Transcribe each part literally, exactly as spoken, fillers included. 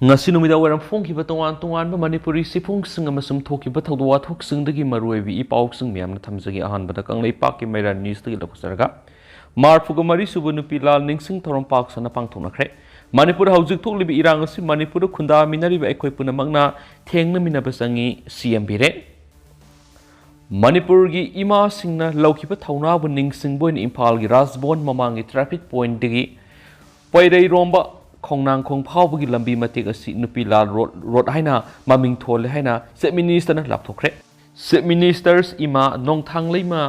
ꯉꯁꯤ ꯅꯨꯃꯤꯗꯥꯡ ꯋꯥꯏꯔꯝ ꯐꯣꯡꯈꯤꯕ ꯇꯣꯉꯥꯟ ꯇꯣꯉꯥꯟꯕ ꯃꯅꯤꯄꯨꯔꯤ ꯁꯤꯐꯨꯡꯁꯤꯡ ꯑꯃꯁꯨꯡ ꯊꯣꯛꯈꯤꯕ ꯊꯧꯗꯣꯛ ꯋꯥꯊꯣꯛꯁꯤꯡꯗꯒꯤ ꯃꯔꯨꯑꯣꯏꯕ ꯏ ꯄꯥꯎꯁꯤꯡ ꯃꯌꯥꯝꯅ ꯊꯝꯖꯒꯦ꯫ ꯑꯍꯥꯟꯕꯗ ꯀꯪꯂꯩꯄꯥꯛꯀꯤ ꯃꯩꯔꯥ ꯅ꯭ꯌꯨꯁꯇꯒꯤ ꯂꯧꯖꯔꯒ, ꯃꯥꯔꯐꯨꯒ ꯃꯔꯤ ꯁꯨꯕ ꯅꯨꯄꯤ ꯂꯥꯜ ꯅꯤꯡꯁꯤꯡ ꯊꯧꯔꯝ ꯄꯥꯛ ꯁꯟꯅ ꯄꯥꯡꯊꯣꯛꯅꯈ꯭ꯔꯦ꯫ ꯃꯅꯤꯄꯨꯔꯗ ꯍꯧꯖꯤꯛ ꯊꯣꯛꯂꯤꯕ ꯏꯔꯥꯡ ꯑꯁꯤ ꯃꯅꯤꯄꯨꯔꯗ ꯈꯨꯟꯗꯥꯃꯤꯟꯅꯔꯤꯕ ꯑꯩꯈꯣꯏ ꯄꯨꯝꯅꯃꯛꯅ ꯊꯦꯡꯅꯃꯤꯟꯅꯕ ꯆꯪꯏ, ꯁꯤ ꯑꯦꯝ ꯕꯤꯔꯦꯟ꯫ ꯃꯅꯤꯄꯨꯔꯒꯤ ꯏꯃꯥꯁꯤꯡꯅ ꯂꯧꯈꯤꯕ ꯊꯧꯅꯥꯕꯨ ꯅꯤꯡꯁꯤꯡꯕ ꯑꯣꯏꯅ ꯏꯝꯐꯥꯜꯒꯤ ꯔꯥꯖꯚꯋꯟ ꯃꯃꯥꯡꯒꯤ ꯇ꯭ꯔꯥꯐꯤꯛ ꯄꯣꯏꯟꯠꯇꯒꯤ ꯄꯩꯔꯩꯔꯣꯝꯕ ꯈꯣꯡꯅꯥꯡꯈꯣꯡ ꯐꯥꯎꯕꯒꯤ ꯂꯝꯕꯤ ꯃꯇꯦꯛ ꯑꯁꯤ ꯅꯨꯄꯤ ꯂꯥꯜ ꯔꯣꯗ, ꯔꯣꯗ ꯍꯥꯏꯅ ꯃꯃꯤꯡ ꯊꯣꯜꯂꯦ ꯍꯥꯏꯅ ꯆꯤꯐ ꯃꯤꯅꯤꯁꯇꯔꯅ ꯂꯥꯎꯊꯣꯛꯈ꯭ꯔꯦ꯫ ꯆꯤꯐ ꯃꯤꯅꯤꯁꯇꯔꯁ ꯏꯃꯥ ꯅꯣꯡꯊꯥꯡꯂꯩꯃ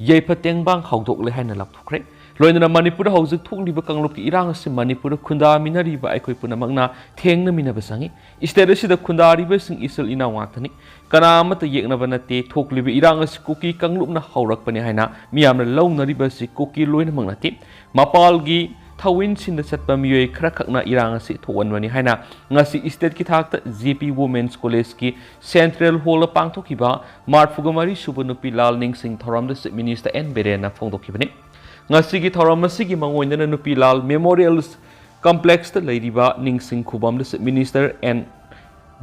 ꯌꯥꯏꯐ ꯇꯦꯡꯕꯥꯡ ꯍꯧꯗꯣꯛꯂꯦ ꯍꯥꯏꯅ ꯂꯥꯎꯊꯣꯛꯈ꯭ꯔꯦ꯫ ꯂꯣꯏꯅꯅ ꯃꯅꯤꯄꯨꯔꯗ ꯍꯧꯖꯤꯛ ꯊꯣꯛꯂꯤꯕ ꯀꯥꯡꯂꯨꯞꯀꯤ ꯏꯔꯥꯡ ꯑꯁꯤ ꯃꯅꯤꯄꯨꯔꯗ ꯈꯨꯟꯗꯥꯃꯤꯟꯅꯔꯤꯕ ꯑꯩꯈꯣꯏ ꯄꯨꯝꯅꯃꯛꯅ ꯊꯦꯡꯅꯃꯤꯟꯅꯕ ꯆꯪꯏ꯫ ꯁ꯭ꯇꯦꯠ ꯑꯁꯤꯗ ꯈꯨꯟꯗꯥꯔꯤꯕꯁꯤꯡ ꯏꯆꯤꯜ ꯏꯅꯥꯎ ꯉꯥꯛꯇꯅꯤ꯫ ꯀꯅꯥ ꯑꯃꯠꯇ ꯌꯦꯛꯅꯕ ꯅꯠꯇꯦ꯫ ꯊꯣꯛꯂꯤꯕ ꯏꯔꯥꯡ ꯑꯁꯤ ꯀꯨꯀꯤ ꯀꯥꯡꯂꯨꯞꯅ ꯍꯧꯔꯛꯄꯅꯤ ꯍꯥꯏꯅ ꯃꯤꯌꯥꯝꯅ ꯂꯧꯅꯔꯤꯕ ꯑꯁꯤ ꯀꯨꯀꯤ ꯂꯣꯏꯅꯃꯛ ꯅꯠꯇꯦ꯫ ꯃꯄꯥꯜꯒꯤ ꯊꯧꯋꯤꯟꯁꯤꯟꯗ ꯆꯠꯄ ꯃꯤꯑꯣꯏ ꯈꯔꯈꯛꯅ ꯏꯔꯥꯡ ꯑꯁꯤ ꯊꯣꯛꯍꯟꯕꯅꯤ ꯍꯥꯏꯅ ꯉꯁꯤ ꯁ꯭ꯇꯦꯠꯀꯤ ꯊꯥꯛꯇ ꯖꯦ ꯄꯤ ꯋꯨꯃꯦꯟꯁ ꯀꯣꯂꯦꯖꯀꯤ ꯁꯦꯟꯇ꯭ꯔꯦꯜ ꯍꯣꯜꯗ ꯄꯥꯡꯊꯣꯛꯈꯤꯕ ꯃꯥꯔꯐꯨꯒ ꯃꯔꯤ ꯁꯨꯕ ꯅꯨꯄꯤ ꯂꯥꯜ ꯅꯤꯡꯁꯤꯡ ꯊꯧꯔꯝꯗ ꯆꯤꯐ ꯃꯤꯅꯤꯁꯇꯔ ꯑꯦꯟ ꯕꯤꯔꯦꯟꯅ ꯐꯣꯡꯗꯣꯛꯈꯤꯕꯅꯤ꯫ ꯉꯁꯤꯒꯤ ꯊꯧꯔꯝ ꯑꯁꯤꯒꯤ ꯃꯥꯡꯑꯣꯏꯅꯅ ꯅꯨꯄꯤ ꯂꯥꯜ ꯃꯦꯃꯣꯔꯤꯌꯦꯜ ꯀꯝꯄ꯭ꯂꯦꯛꯁꯇ ꯂꯩꯔꯤꯕ ꯅꯤꯡꯁꯤꯡ ꯈꯨꯕꯝꯗ ꯆꯤꯐ ꯃꯤꯅꯤꯁꯇꯔ ꯑꯦꯟ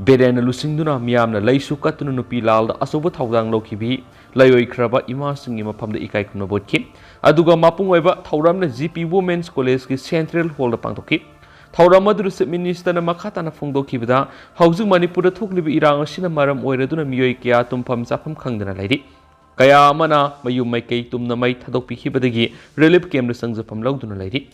ꯕꯤꯔꯦꯟꯅ ꯂꯨꯆꯤꯡꯗꯨꯅ ꯃꯤꯌꯥꯝꯅ ꯂꯩꯁꯨ ꯀꯠꯇꯨꯅ ꯅꯨꯄꯤ ꯂꯥꯜꯗ ꯑꯆꯧꯕ ꯊꯧꯗꯥꯡ ꯂꯧꯈꯤꯕꯤ ꯂꯩꯑꯣꯏꯈ꯭ꯔꯕ ꯏꯃꯥꯁꯤꯡꯒꯤ ꯃꯐꯝꯗ ꯏꯀꯥꯏ ꯈꯨꯝꯅꯕ ꯎꯠꯈꯤ꯫ ꯑꯗꯨꯒ ꯃꯄꯨꯡ ꯑꯣꯏꯕ ꯊꯧꯔꯝꯅ ꯖꯤ ꯄꯤ ꯋꯨꯃꯦꯟꯁ ꯀꯣꯂꯦꯖꯀꯤ ꯁꯦꯟꯇ꯭ꯔꯦꯜ ꯍꯣꯜꯗ ꯄꯥꯡꯊꯣꯛꯈꯤ꯫ ꯊꯧꯔꯝ ꯑꯗꯨꯗ ꯆꯤꯐ ꯃꯤꯅꯤꯁꯇꯔꯅ ꯃꯈꯥ ꯇꯥꯅ ꯐꯣꯡꯗꯣꯛꯈꯤꯕꯗ, ꯍꯧꯖꯤꯛ ꯃꯅꯤꯄꯨꯔꯗ ꯊꯣꯛꯂꯤꯕ ꯏꯔꯥꯡ ꯑꯁꯤꯅ ꯃꯔꯝ ꯑꯣꯏꯔꯗꯨꯅ ꯃꯤꯑꯣꯏ ꯀꯌꯥ ꯇꯨꯝꯐꯝ ꯆꯥꯐꯝ ꯈꯪꯗꯅ ꯂꯩꯔꯤ꯫ ꯀꯌꯥ ꯑꯃꯅ ꯃꯌꯨꯝ ꯃꯩꯀꯩ ꯇꯨꯝꯅ ꯃꯩ ꯊꯥꯗꯣꯛꯄꯤꯈꯤꯕꯗꯒꯤ ꯔꯤꯂꯤꯐ ꯀꯦꯝꯞꯇ ꯆꯪꯖꯐꯝ ꯂꯧꯗꯨꯅ ꯂꯩꯔꯤ꯫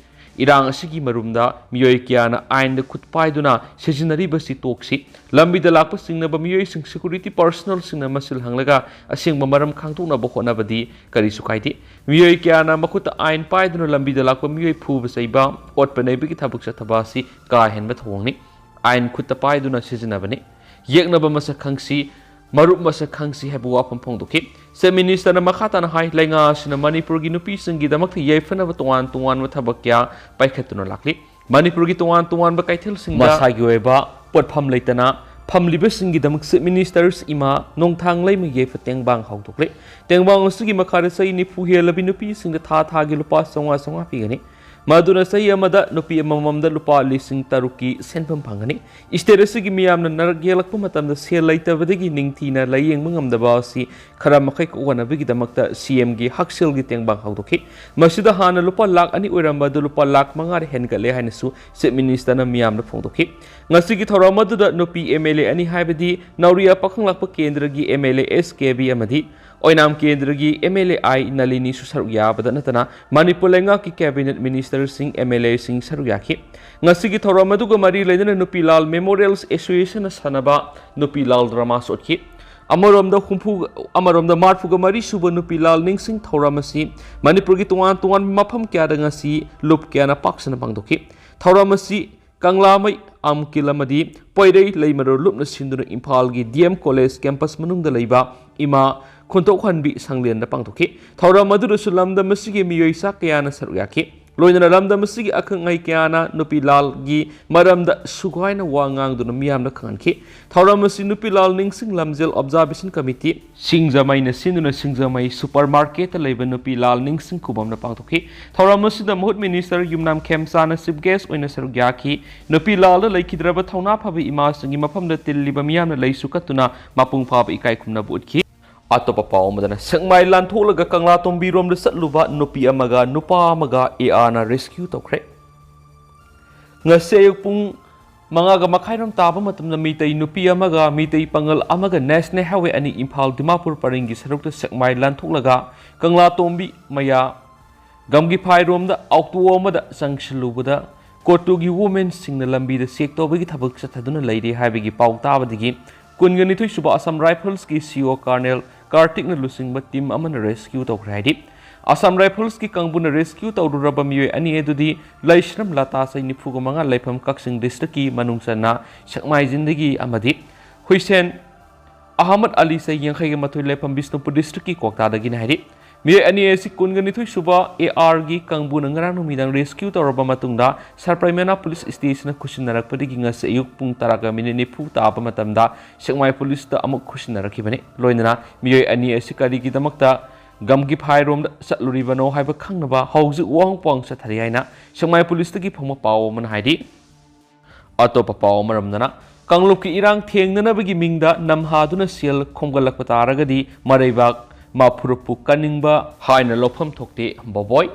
ꯏꯔꯥꯡ ꯑꯁꯤꯒꯤ ꯃꯔꯨꯝꯗ ꯃꯤꯑꯣꯏ ꯀꯌꯥꯅ ꯑꯥꯏꯟꯗ ꯈꯨꯠ ꯄꯥꯏꯗꯨꯅ ꯁꯤꯖꯤꯟꯅꯔꯤꯕꯁꯤ ꯇꯣꯛꯁꯤ꯫ ꯂꯝꯕꯤꯗ ꯂꯥꯛꯄ ꯆꯤꯡꯅꯕ ꯃꯤꯑꯣꯏꯁꯤꯡ ꯁꯦꯀ꯭ꯌꯨꯔꯤꯇꯤ ꯄꯔꯁꯅꯦꯜꯁꯤꯡꯅ ꯃꯁꯤꯜ ꯍꯪꯂꯒ ꯑꯁꯦꯡꯕ ꯃꯔꯝ ꯈꯪꯗꯣꯛꯅꯕ ꯍꯣꯠꯅꯕꯗꯤ ꯀꯔꯤꯁꯨ ꯀꯥꯏꯗꯦ꯫ ꯃꯤꯑꯣꯏ ꯀꯌꯥꯅ ꯃꯈꯨꯠꯇ ꯑꯥꯏꯟ ꯄꯥꯏꯗꯨꯅ ꯂꯝꯕꯤꯗ ꯂꯥꯛꯄ ꯃꯤꯑꯣꯏ ꯐꯨꯕ ꯆꯩꯕ, ꯑꯣꯠꯄ ꯅꯩꯕꯒꯤ ꯊꯕꯛ ꯆꯠꯊꯕ ꯑꯁꯤ ꯀꯥ ꯍꯦꯟꯕ ꯊꯧꯑꯣꯡꯅꯤ꯫ ꯑꯥꯏꯟ ꯈꯨꯠꯇ ꯄꯥꯏꯗꯨꯅ ꯁꯤꯖꯤꯟꯅꯕꯅꯤ꯫ ꯌꯦꯛꯅꯕ ꯃꯁꯛ ꯈꯪꯁꯤ, ꯃꯔꯨꯞ ꯃꯁꯛ ꯈꯪꯁꯤ ꯍꯥꯏꯕ ꯋꯥꯐꯝ ꯐꯣꯡꯗꯣꯛꯈꯤ꯫ ꯆꯤꯐ ꯃꯤꯅꯤꯁꯇꯔꯅ ꯃꯈꯥ ꯇꯥꯅ ꯍꯥꯏ, ꯂꯩꯉꯥꯛ ꯑꯁꯤꯅ ꯃꯅꯤꯄꯨꯔꯒꯤ ꯅꯨꯄꯤꯁꯤꯡꯒꯤꯗꯃꯛꯇ ꯌꯥꯏꯐꯅꯕ ꯇꯣꯉꯥꯟ ꯇꯣꯉꯥꯟꯕ ꯊꯕꯛ ꯀꯌꯥ ꯄꯥꯏꯈꯠꯇꯨꯅ ꯂꯥꯛꯂꯤ꯫ ꯃꯅꯤꯄꯨꯔꯒꯤ ꯇꯣꯉꯥꯟ ꯇꯣꯉꯥꯟꯕ ꯀꯩꯊꯦꯜꯁꯤꯡꯗ ꯃꯁꯥꯒꯤ ꯑꯣꯏꯕ ꯄꯣꯠꯐꯝ ꯂꯩꯇꯅ ꯐꯝꯂꯤꯕꯁꯤꯡꯒꯤꯗꯃꯛ ꯆꯤꯐ ꯃꯤꯅꯤꯁꯇꯔꯁ ꯏꯃꯥ ꯅꯣꯡꯊꯥꯡꯂꯩꯃ ꯌꯥꯏꯐ ꯇꯦꯡꯕꯥꯡ ꯍꯧꯗꯣꯛꯂꯦ꯫ ꯇꯦꯡꯕꯥꯡ ꯑꯁꯤꯒꯤ ꯃꯈꯥꯗ ꯆꯍꯤ ꯅꯤꯐꯨ ꯍꯦꯜꯂꯕꯤ ꯅꯨꯄꯤꯁꯤꯡꯗ ꯊꯥ ꯊꯥꯒꯤ ꯂꯨꯄꯥ ꯆꯥꯝꯃꯉꯥ ꯆꯥꯝꯃꯉꯥ ꯄꯤꯒꯅꯤ꯫ ꯃꯗꯨꯅ ꯆꯍꯤ ꯑꯃꯗ ꯅꯨꯄꯤ ꯑꯃꯃꯝꯗ ꯂꯨꯄꯥ ꯂꯤꯁꯤꯡ ꯇꯔꯨꯛꯀꯤ ꯁꯦꯟꯐꯝ ꯐꯪꯒꯅꯤ꯫ ꯁ꯭ꯇꯦꯠ ꯑꯁꯤꯒꯤ ꯃꯤꯌꯥꯝꯅ ꯅꯔꯛ ꯌꯦꯛꯂꯛꯄ ꯃꯇꯝꯗ ꯁꯦꯜ ꯂꯩꯇꯕꯗꯒꯤ ꯅꯤꯡꯊꯤꯅ ꯂꯥꯌꯦꯡꯕ ꯉꯝꯗꯕ ꯑꯁꯤ ꯈꯔ ꯃꯈꯩ ꯀꯣꯛꯍꯟꯅꯕꯒꯤꯗꯃꯛꯇ ꯁꯤ ꯑꯦꯝꯒꯤ ꯍꯛꯁꯦꯜꯒꯤ ꯇꯦꯡꯕꯥꯡ ꯍꯧꯗꯣꯛꯈꯤ꯫ ꯃꯁꯤꯗ ꯍꯥꯟꯅ ꯂꯨꯄꯥ ꯂꯥꯈ ꯑꯅꯤ ꯑꯣꯏꯔꯝꯕ ꯑꯗꯨ ꯂꯨꯄꯥ ꯂꯥꯈ ꯃꯉꯥꯗ ꯍꯦꯟꯒꯠꯂꯦ ꯍꯥꯏꯅꯁꯨ ꯆꯤꯐ ꯃꯤꯅꯤꯁꯇꯔꯅ ꯃꯤꯌꯥꯝꯗ ꯐꯣꯡꯗꯣꯛꯈꯤ꯫ ꯉꯁꯤꯒꯤ ꯊꯧꯔꯝ ꯑꯗꯨꯗ ꯅꯨꯄꯤ ꯑꯦꯝ ꯑꯦꯜ ꯑꯦ ꯑꯅꯤ, ꯍꯥꯏꯕꯗꯤ ꯅꯧꯔꯤꯌꯥ ꯄꯥꯈꯪꯂꯥꯛꯄ ꯀꯦꯟꯗ꯭ꯔꯒꯤ M L A S K B ꯑꯃꯗꯤ ꯑꯣꯏꯅꯥꯝ ꯀꯦꯟꯗ꯭ꯔꯒꯤ ꯑꯦꯝ ꯑꯦꯜ ꯑꯦ ꯑꯥꯏ ꯅꯂꯤꯅꯤꯁꯨ ꯁꯔꯨꯛ ꯌꯥꯕꯗ ꯅꯠꯇꯅ ꯃꯅꯤꯄꯨꯔ ꯂꯩꯉꯥꯛꯀꯤ ꯀꯦꯕꯤꯅꯦꯠ ꯃꯤꯅꯤꯁꯇꯔꯁꯤꯡ, ꯑꯦꯝ ꯑꯦꯜ ꯑꯦꯁꯤꯡ ꯁꯔꯨꯛ ꯌꯥꯈꯤ꯫ ꯉꯁꯤꯒꯤ ꯊꯧꯔꯝ ꯑꯗꯨꯒ ꯃꯔꯤ ꯂꯩꯅꯅ ꯅꯨꯄꯤ ꯂꯥꯜ ꯃꯦꯃꯣꯔꯤꯌꯦꯜ ꯑꯦꯁꯣꯁꯤꯌꯦꯁꯟꯅ ꯁꯥꯟꯅꯕ ꯅꯨꯄꯤ ꯂꯥꯜ ꯗ꯭ꯔꯃꯥꯁꯨ ꯎꯠꯈꯤ꯫ ꯑꯃꯔꯣꯝꯗ ꯍꯨꯝꯐꯨ, ꯑꯃꯔꯣꯝꯗ ꯃꯔꯤꯐꯨꯒ ꯃꯔꯤ ꯁꯨꯕ ꯅꯨꯄꯤ ꯂꯥꯜ ꯅꯤꯡꯁꯤꯡ ꯊꯧꯔꯝ ꯑꯁꯤ ꯃꯅꯤꯄꯨꯔꯒꯤ ꯇꯣꯉꯥꯟ ꯇꯣꯉꯥꯟꯕ ꯃꯐꯝ ꯀꯌꯥꯗ ꯉꯁꯤ ꯂꯨꯞ ꯀꯌꯥꯅ ꯄꯥꯛ ꯁꯟꯅ ꯄꯥꯡꯊꯣꯛꯈꯤ꯫ ꯊꯧꯔꯝ ꯑꯁꯤ ꯀꯪꯂꯥꯃꯩ, ꯑꯝꯀꯤꯜ ꯑꯃꯗꯤ ꯄꯣꯏꯔꯩ ꯂꯩꯃꯔꯣ ꯂꯨꯞꯅ ꯁꯤꯟꯗꯨꯅ ꯏꯝꯐꯥꯜꯒꯤ ꯗꯤ ꯑꯦꯝ ꯀꯣꯂꯦꯖ ꯀꯦꯝꯄꯁ ꯃꯅꯨꯡꯗ ꯂꯩꯕ ꯏꯃꯥ ꯈꯣꯟꯊꯣꯛꯍꯟꯕꯤ ꯁꯪꯂꯦꯟꯗ ꯄꯥꯡꯊꯣꯛꯈꯤ꯫ ꯊꯧꯔꯝ ꯑꯗꯨꯗꯁꯨ ꯂꯝꯗꯝ ꯑꯁꯤꯒꯤ ꯃꯤꯑꯣꯏ ꯆꯥ ꯀꯌꯥꯅ ꯁꯔꯨꯛ ꯌꯥꯈꯤ꯫ ꯂꯣꯏꯅꯅ ꯂꯝꯗꯝ ꯑꯁꯤꯒꯤ ꯑꯈꯪ ꯑꯍꯩ ꯀꯌꯥꯅ ꯅꯨꯄꯤ ꯂꯥꯜꯒꯤ ꯃꯔꯝꯗ ꯁꯨꯒꯥꯏꯅ ꯋꯥ ꯉꯥꯡꯗꯨꯅ ꯃꯤꯌꯥꯝꯗ ꯈꯪꯍꯟꯈꯤ꯫ ꯊꯧꯔꯝ ꯑꯁꯤ ꯅꯨꯄꯤ ꯂꯥꯜ ꯅꯤꯡꯁꯤꯡ ꯂꯝꯖꯦꯜ ꯑꯣꯕꯖꯥꯔꯕꯦꯁꯟ ꯀꯃꯤꯇꯤ, ꯁꯤꯡꯖꯃꯩꯅ ꯁꯤꯟꯗꯨꯅ ꯁꯤꯡꯖꯃꯩ ꯁꯨꯄꯔ ꯃꯥꯔꯀꯦꯠꯇ ꯂꯩꯕ ꯅꯨꯄꯤ ꯂꯥꯜ ꯅꯤꯡꯁꯤꯡ ꯈꯨꯕꯝꯗ ꯄꯥꯡꯊꯣꯛꯈꯤ꯫ ꯊꯧꯔꯝ ꯑꯁꯤꯗ ꯃꯍꯨꯠ ꯃꯤꯅꯤꯁꯇꯔ ꯌꯨꯝꯅꯥꯝ ꯈꯦꯝꯆꯥꯅ ꯆꯤꯐ ꯒꯦꯁ ꯑꯣꯏꯅ ꯁꯔꯨꯛ ꯌꯥꯈꯤ꯫ ꯅꯨꯄꯤ ꯂꯥꯜꯗ ꯂꯩꯈꯤꯗ꯭ꯔꯕ ꯊꯧꯅꯥ ꯐꯕ ꯏꯃꯥꯁꯤꯡꯒꯤ ꯃꯐꯝꯗ ꯇꯤꯜꯂꯤꯕ ꯃꯤꯌꯥꯝꯅ ꯂꯩꯁꯨ ꯀꯠꯇꯨꯅ ꯃꯄꯨꯡ ꯐꯥꯕ ꯏꯀꯥꯏ ꯈꯨꯝꯅꯕ ꯎꯠꯈꯤ꯫ ꯑꯇꯣꯞꯄ ꯄꯥꯎ ꯑꯃꯗꯅ, ꯁꯦꯛꯃꯥꯏ ꯂꯥꯟꯊꯣꯛꯂꯒ ꯀꯪꯂꯥꯇꯣꯡꯕꯤꯔꯣꯝꯗ ꯆꯠꯂꯨꯕ ꯅꯨꯄꯤ ꯑꯃꯒ ꯅꯨꯄꯥ ꯑꯃꯒ ꯑꯦ ꯑꯥꯔꯅ ꯔꯦꯁꯀ꯭ꯌꯨ ꯇꯧꯈ꯭ꯔꯦ꯫ ꯉꯁꯤ ꯑꯌꯨꯛ ꯄꯨꯡ ꯃꯉꯥꯒ ꯃꯈꯥꯏꯔꯣꯝ ꯇꯥꯕ ꯃꯇꯝꯗ ꯃꯤꯇꯩ ꯅꯨꯄꯤ ꯑꯃꯒ ꯃꯤꯇꯩ ꯄꯥꯉꯜ ꯑꯃꯒ ꯅꯦꯁꯅꯦꯜ ꯍꯥꯏꯋꯦ ꯑꯅꯤ ꯏꯝꯐꯥꯜ ꯗꯤꯃꯥꯄꯨꯔ ꯄꯔꯤꯡꯒꯤ ꯁꯔꯨꯛꯇ ꯁꯦꯛꯃꯥꯏ ꯂꯥꯟꯊꯣꯛꯂꯒ ꯀꯪꯂꯥꯇꯣꯡꯕꯤ ꯃꯌꯥ ꯒꯝꯒꯤꯐꯥꯏꯔꯣꯝꯗ ꯑꯣꯛꯇꯣ ꯑꯃꯗ ꯆꯪꯁꯤꯜꯂꯨꯕꯗ ꯀꯣꯇꯨꯒꯤ ꯋꯨꯃꯦꯟꯁꯤꯡꯅ ꯂꯝꯕꯤꯗ ꯆꯦꯛ ꯇꯧꯕꯒꯤ ꯊꯕꯛ ꯆꯠꯊꯗꯨꯅ ꯂꯩꯔꯤ ꯍꯥꯏꯕꯒꯤ ꯄꯥꯎ ꯇꯥꯕꯗꯒꯤ ꯀꯨꯟꯒ ꯅꯤꯊꯣꯏ ꯁꯨꯕ ꯑꯁꯥꯝ ꯔꯥꯏꯐꯜꯁꯀꯤ ꯁꯤ ꯑꯣ ꯀꯔꯅꯦꯜ ꯀꯥꯔꯇꯤꯛꯅ ꯂꯨꯆꯤꯡꯕ ꯇꯤꯝ ꯑꯃꯅ ꯔꯦꯁꯀ꯭ꯌꯨ ꯇꯧꯈ꯭ꯔꯦ ꯍꯥꯏꯔꯤ꯫ ꯑꯁꯥꯝ ꯔꯥꯏꯐꯜꯁꯀꯤ ꯀꯥꯡꯕꯨꯅ ꯔꯦꯁꯀ꯭ꯌꯨ ꯇꯧꯔꯨꯔꯕ ꯃꯤꯑꯣꯏ ꯑꯅꯤ ꯑꯗꯨꯗꯤ ꯂꯩꯁ꯭ꯔꯝ ꯂꯇꯥ, ꯆꯍꯤ ꯅꯤꯐꯨꯒ ꯃꯉꯥ, ꯂꯩꯐꯝ ꯀꯛꯆꯤꯡ ꯗꯤꯁꯇ꯭ꯔꯤꯛꯀꯤ ꯃꯅꯨꯡ ꯆꯟꯅ ꯁꯦꯛꯃꯥꯏ ꯖꯤꯟꯗꯒꯤ ꯑꯃꯗꯤ ꯍꯨꯏꯁꯦꯟ ꯑꯍꯃꯗ ꯑꯂꯤ, ꯆꯍꯤ ꯌꯥꯡꯈꯩꯒ ꯃꯥꯊꯣꯏ, ꯂꯩꯐꯝ ꯕꯤꯁꯅꯨꯄꯨꯔ ꯗꯤꯁꯇ꯭ꯔꯤꯛꯀꯤ ꯀ꯭ꯋꯥꯛꯇꯥꯗꯒꯤꯅꯤ ꯍꯥꯏꯔꯤ꯫ ꯃꯤꯑꯣꯏ ꯑꯅꯤ ꯑꯁꯤ ꯀꯨꯟꯒ ꯅꯤꯊꯣꯏ ꯁꯨꯕ ꯑꯦ ꯑꯥꯔꯒꯤ ꯀꯥꯡꯕꯨꯅ ꯉꯔꯥꯡ ꯅꯨꯃꯤꯗꯥꯡ ꯔꯦꯁꯀ꯭ꯌꯨ ꯇꯧꯔꯕ ꯃꯇꯨꯡꯗ ꯁꯔꯄ꯭ꯔꯥꯏꯃꯦꯅꯥ ꯄꯨꯂꯤꯁ ꯁ꯭ꯇꯦꯁꯟꯗ ꯈꯨꯠꯁꯤꯟꯅꯔꯛꯄꯗꯒꯤ ꯉꯁꯤ ꯑꯌꯨꯛ ꯄꯨꯡ ꯇꯔꯥꯒ ꯃꯤꯅꯤꯠ ꯅꯤꯐꯨ ꯇꯥꯕ ꯃꯇꯝꯗ ꯁꯦꯛꯃꯥꯏ ꯄꯨꯂꯤꯁꯇ ꯑꯃꯨꯛ ꯈꯨꯠꯁꯤꯟꯅꯔꯛꯈꯤꯕꯅꯤ꯫ ꯂꯣꯏꯅꯅ ꯃꯤꯑꯣꯏ ꯑꯅꯤ ꯑꯁꯤ ꯀꯔꯤꯒꯤꯗꯃꯛꯇ ꯒꯝꯒꯤꯐꯥꯏꯔꯣꯝꯗ ꯆꯠꯂꯨꯔꯤꯕꯅꯣ ꯍꯥꯏꯕ ꯈꯪꯅꯕ ꯍꯧꯖꯤꯛ ꯋꯥꯍꯪ ꯄꯥꯎꯍꯪ ꯆꯠꯊꯔꯤ ꯍꯥꯏꯅ ꯁꯦꯛꯃꯥꯏ ꯄꯨꯂꯤꯁꯇꯒꯤ ꯐꯪꯕ ꯄꯥꯎ ꯑꯃꯅ ꯍꯥꯏꯔꯤ꯫ ꯑꯇꯣꯞꯄ ꯄꯥꯎ ꯑꯃꯔꯣꯝꯗꯅ, ꯀꯥꯡꯂꯨꯞꯀꯤ ꯏꯔꯥꯡ ꯊꯦꯡꯅꯅꯕꯒꯤ ꯃꯤꯡꯗ ꯅꯝꯍꯥꯗꯨꯅ ꯁꯦꯜ ꯈꯣꯝꯒꯠꯂꯛꯄ ꯇꯥꯔꯒꯗꯤ ꯃꯔꯩꯕꯥꯛ ꯃꯥꯐꯨꯔꯨꯞꯄꯨ ꯀꯟꯅꯤꯡꯕ ꯍꯥꯏꯅ ꯂꯧꯐꯝ ꯊꯣꯛꯇꯦ ꯕꯣꯕꯣꯏ꯫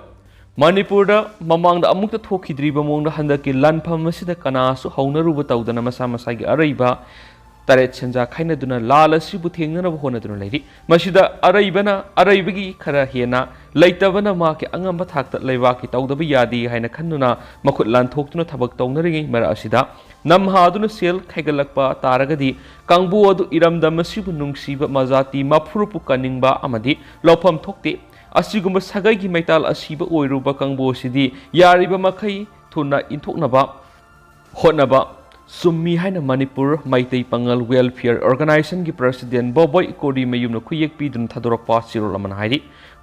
ꯃꯅꯤꯄꯨꯔꯗ ꯃꯃꯥꯡꯗ ꯑꯃꯨꯛꯇ ꯊꯣꯛꯈꯤꯗ꯭ꯔꯤꯕ ꯃꯑꯣꯡꯗ ꯍꯟꯗꯛꯀꯤ ꯂꯥꯟꯐꯝ ꯑꯁꯤꯗ ꯀꯅꯥꯁꯨ ꯍꯧꯅꯔꯨꯕ ꯇꯧꯗꯅ ꯃꯁꯥ ꯃꯁꯥꯒꯤ ꯑꯔꯩꯕ ꯇꯔꯦꯠ ꯁꯦꯟꯖꯥ ꯈꯥꯏꯅꯗꯨꯅ ꯂꯥꯜ ꯑꯁꯤꯕꯨ ꯊꯦꯡꯅꯅꯕ ꯍꯣꯠꯅꯗꯨꯅ ꯂꯩꯔꯤ꯫ ꯃꯁꯤꯗ ꯑꯔꯩꯕꯅ ꯑꯔꯩꯕꯒꯤ ꯈꯔ ꯍꯦꯟꯅ, ꯂꯩꯇꯕꯅ ꯃꯍꯥꯛꯀꯤ ꯑꯉꯝꯕ ꯊꯥꯛꯇ ꯂꯩꯕꯥꯛꯀꯤ ꯇꯧꯗꯕ ꯌꯥꯗꯦ ꯍꯥꯏꯅ ꯈꯟꯗꯨꯅ ꯃꯈꯨꯠ ꯂꯥꯟꯊꯣꯛꯇꯨꯅ ꯊꯕꯛ ꯇꯧꯅꯔꯤꯉꯩ ꯃꯔꯛ ꯑꯁꯤꯗ ꯅꯝꯍꯥꯗꯨꯅ ꯁꯦꯜ ꯈꯥꯏꯒꯠꯂꯛꯄ ꯇꯥꯔꯒꯗꯤ ꯀꯥꯡꯕꯨ ꯑꯗꯨ ꯏꯔꯝꯗꯝ ꯑꯁꯤꯕꯨ ꯅꯨꯡꯁꯤꯕ ꯃꯖꯥꯇꯤ ꯃꯥꯐꯨꯔꯨꯞꯄꯨ ꯀꯟꯅꯤꯡꯕ ꯑꯃꯗꯤ ꯂꯧꯐꯝ ꯊꯣꯛꯇꯦ꯫ ꯑꯁꯤꯒꯨꯝꯕ ꯁꯥꯒꯩꯒꯤ ꯃꯩꯇꯥꯜ ꯑꯁꯤꯕ ꯑꯣꯏꯔꯨꯕ ꯀꯥꯡꯕꯨ ꯑꯁꯤꯗꯤ ꯌꯥꯔꯤꯕ ꯃꯈꯩ ꯊꯨꯅ ꯏꯟꯊꯣꯛꯅꯕ ꯍꯣꯠꯅꯕ ꯆꯨꯝꯃꯤ ꯍꯥꯏꯅ ꯃꯅꯤꯄꯨꯔ ꯃꯩꯇꯩ ꯄꯥꯉꯜ ꯋꯦꯜꯐꯤꯌꯔ ꯑꯣꯔꯒꯅꯥꯏꯖꯦꯁꯟꯒꯤ ꯄ꯭ꯔꯁꯤꯗꯦꯟ ꯕꯣꯕꯣꯏ ꯀꯣꯔꯤ ꯃꯌꯨꯝꯅ ꯈꯨꯌꯦꯛ ꯄꯤꯗꯨꯅ ꯊꯥꯗꯣꯔꯛꯄ ꯆꯦꯔꯣꯜ ꯑꯃꯅ ꯍꯥꯏꯔꯤ꯫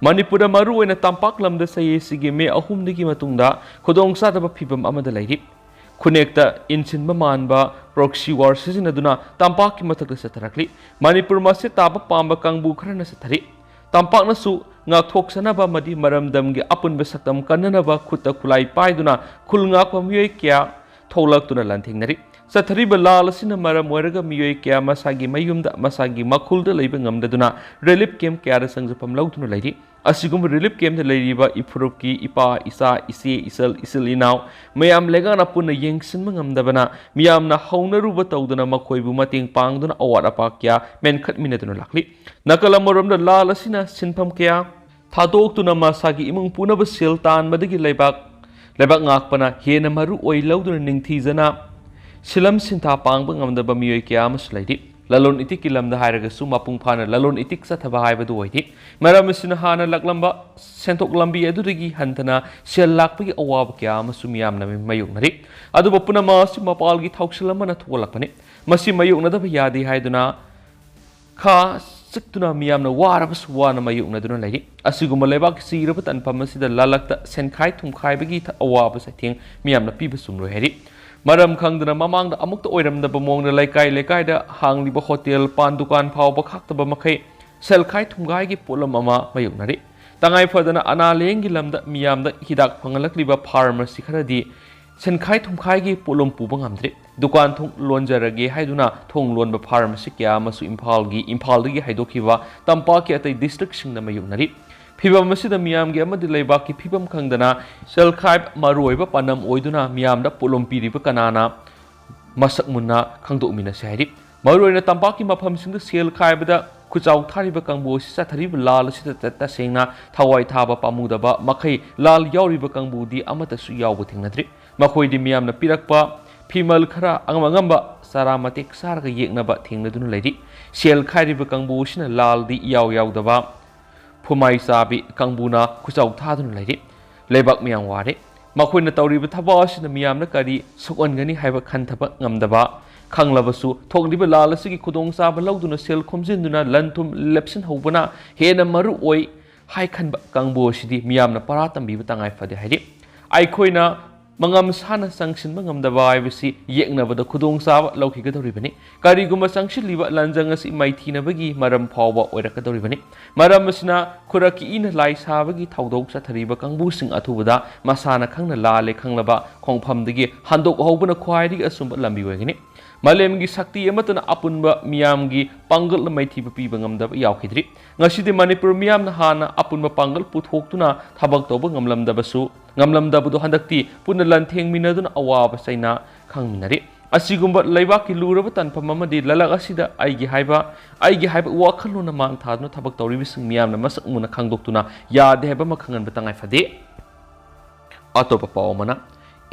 ꯃꯅꯤꯄꯨꯔꯗ ꯃꯔꯨꯑꯣꯏꯅ ꯇꯝꯄꯥꯛ ꯂꯝꯗ ꯆꯍꯤ ꯑꯁꯤꯒꯤ ꯃꯦ ꯑꯍꯨꯝꯗꯒꯤ ꯃꯇꯨꯡꯗ ꯈꯨꯗꯣꯡꯆꯥꯗꯕ ꯐꯤꯕꯝ ꯑꯃꯗ ꯂꯩꯔꯤ꯫ ꯈꯨꯟꯅꯦꯛꯇ ꯏꯟꯁꯤꯟꯕ ꯃꯥꯟꯕ ꯄ꯭ꯔꯣꯛꯁꯤ ꯋꯥꯔ ꯁꯤꯖꯤꯟꯅꯗꯨꯅ ꯇꯝꯄꯥꯛꯀꯤ ꯃꯊꯛꯇ ꯆꯠꯊꯔꯛꯂꯤ꯫ ꯃꯅꯤꯄꯨꯔ ꯃꯁꯦ ꯇꯥꯕ ꯄꯥꯝꯕ ꯀꯥꯡꯕꯨ ꯈꯔꯅ ꯆꯠꯊꯔꯤ꯫ ꯇꯝꯄꯥꯛꯅꯁꯨ ꯉꯥꯛꯊꯣꯛꯆꯅꯕ ꯑꯃꯗꯤ ꯃꯔꯝꯗꯝꯒꯤ ꯑꯄꯨꯟꯕ ꯁꯛꯇꯝ ꯀꯟꯅꯅꯕ ꯈꯨꯠꯇ ꯈꯨꯠꯂꯥꯏ ꯄꯥꯏꯗꯨꯅ ꯈꯨꯜ ꯉꯥꯛꯄ ꯃꯤꯑꯣꯏ ꯀꯌꯥ ꯊꯣꯛꯂꯛꯇꯨꯅ ꯂꯥꯟꯊꯦꯡꯅꯔꯤ꯫ ꯆꯠꯊꯔꯤꯕ ꯂꯥꯜ ꯑꯁꯤꯅ ꯃꯔꯝ ꯑꯣꯏꯔꯒ ꯃꯤꯑꯣꯏ ꯀꯌꯥ ꯃꯁꯥꯒꯤ ꯃꯌꯨꯝꯗ, ꯃꯁꯥꯒꯤ ꯃꯈꯨꯜꯗ ꯂꯩꯕ ꯉꯝꯗꯗꯨꯅ ꯔꯤꯂꯤꯐ ꯀꯦꯝꯞ ꯀꯌꯥꯗ ꯆꯪꯖꯐꯝ ꯂꯧꯗꯨꯅ ꯂꯩꯔꯤ꯫ ꯑꯁꯤꯒꯨꯝꯕ ꯔꯤꯂꯤꯐ ꯀꯦꯝꯞꯇ ꯂꯩꯔꯤꯕ ꯏꯐꯨꯔꯨꯞꯀꯤ ꯏꯄꯥ, ꯏꯆꯥ, ꯏꯆꯦ, ꯏꯆꯜ, ꯏꯆꯤꯜ ꯏꯅꯥꯎ ꯃꯌꯥꯝ ꯂꯩꯉꯥꯛꯅ ꯄꯨꯟꯅ ꯌꯦꯡꯁꯤꯟꯕ ꯉꯝꯗꯕꯅ ꯃꯤꯌꯥꯝꯅ ꯍꯧꯅꯔꯨꯕ ꯇꯧꯗꯨꯅ ꯃꯈꯣꯏꯕꯨ ꯃꯇꯦꯡ ꯄꯥꯡꯗꯨꯅ ꯑꯋꯥꯠ ꯑꯄꯥ ꯀꯌꯥ ꯃꯦꯟꯈꯠꯃꯤꯟꯅꯗꯨꯅ ꯂꯥꯛꯂꯤ꯫ ꯅꯥꯀꯜ ꯑꯃꯔꯣꯝꯗ ꯂꯥꯜ ꯑꯁꯤꯅ ꯁꯤꯟꯐꯝ ꯀꯌꯥ ꯊꯥꯗꯣꯛꯇꯨꯅ ꯃꯁꯥꯒꯤ ꯏꯃꯨꯡ ꯄꯨꯅꯕ ꯁꯦꯜ ꯇꯥꯟꯕꯗꯒꯤ ꯂꯩꯕꯥꯛ, ꯂꯩꯕꯥꯛ ꯉꯥꯛꯄꯅ ꯍꯦꯟꯅ ꯃꯔꯨ ꯑꯣꯏ ꯂꯧꯗꯨꯅ ꯅꯤꯡꯊꯤꯖꯅ ꯁꯤꯂꯝ ꯁꯤꯟꯊꯥ ꯄꯥꯡꯕ ꯉꯝꯗꯕ ꯃꯤꯑꯣꯏ ꯀꯌꯥ ꯑꯃꯁꯨ ꯂꯩꯔꯤ꯫ ꯂꯂꯣꯟ ꯏꯇꯤꯛꯀꯤ ꯂꯝꯗ ꯍꯥꯏꯔꯒꯁꯨ ꯃꯄꯨꯡ ꯐꯥꯅ ꯂꯂꯣꯟ ꯏꯇꯤꯛ ꯆꯠꯊꯕ ꯍꯥꯏꯕꯗꯨ ꯑꯣꯏꯗꯦ꯫ ꯃꯔꯝ ꯑꯁꯤꯅ ꯍꯥꯟꯅ ꯂꯥꯛꯂꯝꯕ ꯁꯦꯟꯊꯣꯛ ꯂꯝꯕꯤ ꯑꯗꯨꯗꯒꯤ ꯍꯟꯊꯅ ꯁꯦꯜ ꯂꯥꯛꯄꯒꯤ ꯑꯋꯥꯕ ꯀꯌꯥ ꯑꯃꯁꯨ ꯃꯤꯌꯥꯝꯅ ꯃꯥꯌꯣꯛꯅꯔꯤ꯫ ꯑꯗꯨꯕꯨ ꯄꯨꯝꯅꯃꯛ ꯑꯁꯤ ꯃꯄꯥꯜꯒꯤ ꯊꯧꯁꯤꯜ ꯑꯃꯅ ꯊꯣꯛꯍꯜꯂꯛꯄꯅꯤ꯫ ꯃꯁꯤ ꯃꯥꯌꯣꯛꯅꯗꯕ ꯌꯥꯗꯦ ꯍꯥꯏꯗꯨꯅ ꯈꯥ ꯆꯤꯛꯇꯨꯅ ꯃꯤꯌꯥꯝꯅ ꯋꯥꯔꯕꯁꯨ ꯋꯥꯅ ꯃꯥꯌꯣꯛꯅꯗꯨꯅ ꯂꯩꯔꯤ꯫ ꯑꯁꯤꯒꯨꯝꯕ ꯂꯩꯕꯥꯛꯀꯤ ꯆꯤꯔꯕ ꯇꯥꯟꯐꯝ ꯑꯁꯤꯗ ꯂꯥꯂꯛꯇ ꯁꯦꯟꯈꯥꯏ ꯊꯨꯝꯈꯥꯏꯕꯒꯤ ꯊ-, ꯑꯋꯥꯕ ꯆꯩꯊꯦꯡ ꯃꯤꯌꯥꯝꯅ ꯄꯤꯕ ꯆꯨꯝꯂꯣꯏ ꯍꯥꯏꯔꯤ꯫ ꯃꯔꯝ ꯈꯪꯗꯅ ꯃꯃꯥꯡꯗ ꯑꯃꯨꯛꯇ ꯑꯣꯏꯔꯝꯗꯕ ꯃꯑꯣꯡꯗ ꯂꯩꯀꯥꯏ ꯂꯩꯀꯥꯏꯗ ꯍꯥꯡꯂꯤꯕ ꯍꯣꯇꯦꯜ, ꯄꯥꯟ ꯗꯨꯀꯥꯟ ꯐꯥꯎꯕ ꯈꯥꯛꯇꯕ ꯃꯈꯩ ꯁꯦꯜꯈꯥꯏ ꯊꯨꯝꯈꯥꯏꯒꯤ ꯄꯣꯠꯂꯝ ꯑꯃ ꯃꯥꯌꯣꯛꯅꯔꯤ꯫ ꯇꯉꯥꯏ ꯐꯗꯅ ꯑꯅꯥ ꯂꯥꯌꯦꯡꯒꯤ ꯂꯝꯗ ꯃꯤꯌꯥꯝꯗ ꯍꯤꯗꯥꯛ ꯐꯪꯍꯜꯂꯛꯂꯤꯕ ꯐꯥꯔꯃꯥꯁꯤ ꯈꯔꯗꯤ ꯁꯦꯟꯈꯥꯏ ꯊꯨꯝꯈꯥꯏꯒꯤ ꯄꯣꯠꯂꯝ ꯄꯨꯕ ꯉꯝꯗ꯭ꯔꯤ꯫ ꯗꯨꯀꯥꯟ ꯊꯣꯡ ꯂꯣꯟꯖꯔꯒꯦ ꯍꯥꯏꯗꯨꯅ ꯊꯣꯡ ꯂꯣꯟꯕ ꯐꯥꯔꯃꯥꯁꯤ ꯀꯌꯥ ꯑꯃꯁꯨ ꯏꯝꯐꯥꯜꯒꯤ, ꯏꯝꯐꯥꯜꯗꯒꯤ ꯍꯥꯏꯗꯣꯛꯈꯤꯕ ꯇꯝꯄꯥꯛꯀꯤ ꯑꯇꯩ ꯗꯤꯁꯇ꯭ꯔꯤꯛꯁꯤꯡꯗ ꯃꯥꯌꯣꯛꯅꯔꯤ꯫ ꯐꯤꯚꯝ ꯑꯁꯤꯗ ꯃꯤꯌꯥꯝꯒꯤ ꯑꯃꯗꯤ ꯂꯩꯕꯥꯛꯀꯤ ꯐꯤꯚꯝ ꯈꯪꯗꯅ ꯁꯦꯜꯈꯥꯏꯕ ꯃꯔꯨꯑꯣꯏꯕ ꯄꯥꯟꯗꯝ ꯑꯣꯏꯗꯨꯅ ꯃꯤꯌꯥꯝꯗ ꯄꯣꯠꯂꯨꯝ ꯄꯤꯔꯤꯕ ꯀꯅꯥꯅ ꯃꯁꯛ ꯃꯨꯟꯅ ꯈꯪꯗꯣꯛꯃꯤꯟꯅꯁꯤ ꯍꯥꯏꯔꯤ꯫ ꯃꯔꯨꯑꯣꯏꯅ ꯇꯝꯄꯥꯛꯀꯤ ꯃꯐꯝꯁꯤꯡꯗ ꯁꯦꯜ ꯈꯥꯏꯕꯗ ꯈꯨꯆꯥꯎ ꯊꯥꯔꯤꯕ ꯀꯥꯡꯕꯨ ꯑꯁꯤ ꯆꯠꯊꯔꯤꯕ ꯂꯥꯜ ꯑꯁꯤꯗ ꯇ-, ꯇꯁꯦꯡꯅ ꯊꯋꯥꯏ ꯊꯥꯕ ꯄꯥꯝꯃꯨꯗꯕ ꯃꯈꯩ ꯂꯥꯜ ꯌꯥꯎꯔꯤꯕ ꯀꯥꯡꯕꯨꯗꯤ ꯑꯃꯠꯇꯁꯨ ꯌꯥꯎꯕ ꯊꯦꯡꯅꯗ꯭ꯔꯤ꯫ ꯃꯈꯣꯏꯗꯤ ꯃꯤꯌꯥꯝꯅ ꯄꯤꯔꯛꯄ ꯐꯤꯃꯜ ꯈꯔ ꯑꯉꯝ ꯑꯉꯝꯕ ꯆꯔꯥ ꯃꯇꯦꯛ ꯆꯥꯔꯒ ꯌꯦꯛꯅꯕ ꯊꯦꯡꯅꯗꯨꯅ ꯂꯩꯔꯤ꯫ ꯁꯦꯜ ꯈꯥꯏꯔꯤꯕ ꯀꯥꯡꯕꯨ ꯑꯁꯤꯅ ꯂꯥꯜꯗꯤ ꯏꯌꯥꯎ ꯌꯥꯎꯗꯕ ꯐꯨꯃꯥꯏ ꯆꯥꯕꯤ ꯀꯥꯡꯕꯨꯅ ꯈꯨꯆꯥꯎ ꯊꯥꯗꯨꯅ ꯂꯩꯔꯤ꯫ ꯂꯩꯕꯥꯛ ꯃꯤꯌꯥꯝ ꯋꯥꯔꯦ꯫ ꯃꯈꯣꯏꯅ ꯇꯧꯔꯤꯕ ꯊꯕꯛ ꯑꯁꯤꯅ ꯃꯤꯌꯥꯝꯅ ꯀꯔꯤ ꯁꯣꯛꯍꯟꯒꯅꯤ ꯍꯥꯏꯕ ꯈꯟꯊꯕ ꯉꯝꯗꯕ, ꯈꯪꯂꯕꯁꯨ ꯊꯣꯛꯂꯤꯕ ꯂꯥꯜ ꯑꯁꯤꯒꯤ ꯈꯨꯗꯣꯡꯆꯥꯕ ꯂꯧꯗꯨꯅ ꯁꯦꯜ ꯈꯣꯝꯖꯤꯟꯗꯨꯅ ꯂꯟ ꯊꯨꯝ ꯂꯦꯞꯁꯤꯟꯍꯧꯕꯅ ꯍꯦꯟꯅ ꯃꯔꯨ ꯑꯣꯏ ꯍꯥꯏ ꯈꯟꯕ ꯀꯥꯡꯕꯨ ꯑꯁꯤꯗꯤ ꯃꯤꯌꯥꯝꯅ ꯄꯔꯥ ꯇꯝꯕꯤꯕ ꯇꯉꯥꯏ ꯐꯗꯦ ꯍꯥꯏꯔꯤ꯫ ꯑꯩꯈꯣꯏꯅ ꯃꯉꯝ ꯁꯥꯅ ꯆꯪꯁꯤꯟꯕ ꯉꯝꯗꯕ ꯍꯥꯏꯕꯁꯤ ꯌꯦꯛꯅꯕꯗ ꯈꯨꯗꯣꯡꯆꯥꯕ ꯂꯧꯈꯤꯒꯗꯧꯔꯤꯕꯅꯤ꯫ ꯀꯔꯤꯒꯨꯝꯕ ꯆꯪꯁꯤꯜꯂꯤꯕ ꯂꯥꯟꯖꯪ ꯑꯁꯤ ꯃꯥꯏꯊꯤꯅꯕꯒꯤ ꯃꯔꯝ ꯐꯥꯎꯕ ꯑꯣꯏꯔꯛꯀꯗꯧꯔꯤꯕꯅꯤ꯫ ꯃꯔꯝ ꯑꯁꯤꯅ ꯈꯨꯔꯛꯀꯤ ꯏꯅ ꯂꯥꯏ ꯁꯥꯕꯒꯤ ꯊꯧꯗꯣꯛ ꯆꯠꯊꯔꯤꯕ ꯀꯥꯡꯕꯨꯁꯤꯡ ꯑꯊꯨꯕꯗ ꯃꯁꯥꯅ ꯈꯪꯅ ꯂꯥꯜꯂꯦ ꯈꯪꯂꯕ ꯈꯣꯡꯐꯝꯗꯒꯤ ꯍꯟꯗꯣꯛꯍꯧꯕꯅ ꯈ꯭ꯋꯥꯏꯗꯒꯤ ꯑꯆꯨꯝꯕ ꯂꯝꯕꯤ ꯑꯣꯏꯒꯅꯤ꯫ ꯃꯥꯂꯦꯝꯒꯤ ꯁꯛꯇꯤ ꯑꯃꯠꯇꯅ ꯑꯄꯨꯟꯕ ꯃꯤꯌꯥꯝꯒꯤ ꯄꯥꯡꯒꯜꯗ ꯃꯥꯏꯊꯤꯕ ꯄꯤꯕ ꯉꯝꯗꯕ ꯌꯥꯎꯈꯤꯗ꯭ꯔꯤ꯫ ꯉꯁꯤꯗꯤ ꯃꯅꯤꯄꯨꯔ ꯃꯤꯌꯥꯝꯅ ꯍꯥꯟꯅ ꯑꯄꯨꯟꯕ ꯄꯥꯡꯒꯜ ꯄꯨꯊꯣꯛꯇꯨꯅ ꯊꯕꯛ ꯇꯧꯕ ꯉꯝꯂꯝꯗꯕꯁꯨ, ꯉꯝꯂꯝꯗꯕꯗꯨ ꯍꯟꯗꯛꯇꯤ ꯄꯨꯟꯅ ꯂꯥꯟꯊꯦꯡꯃꯤꯟꯅꯗꯨꯅ ꯑꯋꯥꯕ ꯆꯩꯅꯥ ꯈꯪꯃꯤꯟꯅꯔꯤ꯫ ꯑꯁꯤꯒꯨꯝꯕ ꯂꯩꯕꯥꯛꯀꯤ ꯂꯨꯔꯕ ꯇꯥꯟꯐꯝ ꯑꯃꯗꯤ ꯂꯂꯛ ꯑꯁꯤꯗ ꯑꯩꯒꯤ ꯍꯥꯏꯕ, ꯑꯩꯒꯤ ꯍꯥꯏꯕ ꯋꯥꯈꯜꯂꯣꯟꯅ ꯃꯥꯡ ꯊꯥꯗꯨꯅ ꯊꯕꯛ ꯇꯧꯔꯤꯕꯁꯤꯡ ꯃꯤꯌꯥꯝꯅ ꯃꯁꯛ ꯃꯨꯟꯅ ꯈꯪꯗꯣꯛꯇꯨꯅ ꯌꯥꯗꯦ ꯍꯥꯏꯕ ꯑꯃ ꯈꯪꯍꯟꯕ ꯇꯉꯥꯏ ꯐꯗꯦ꯫ ꯑꯇꯣꯞꯄ ꯄꯥꯎ ꯑꯃꯅ,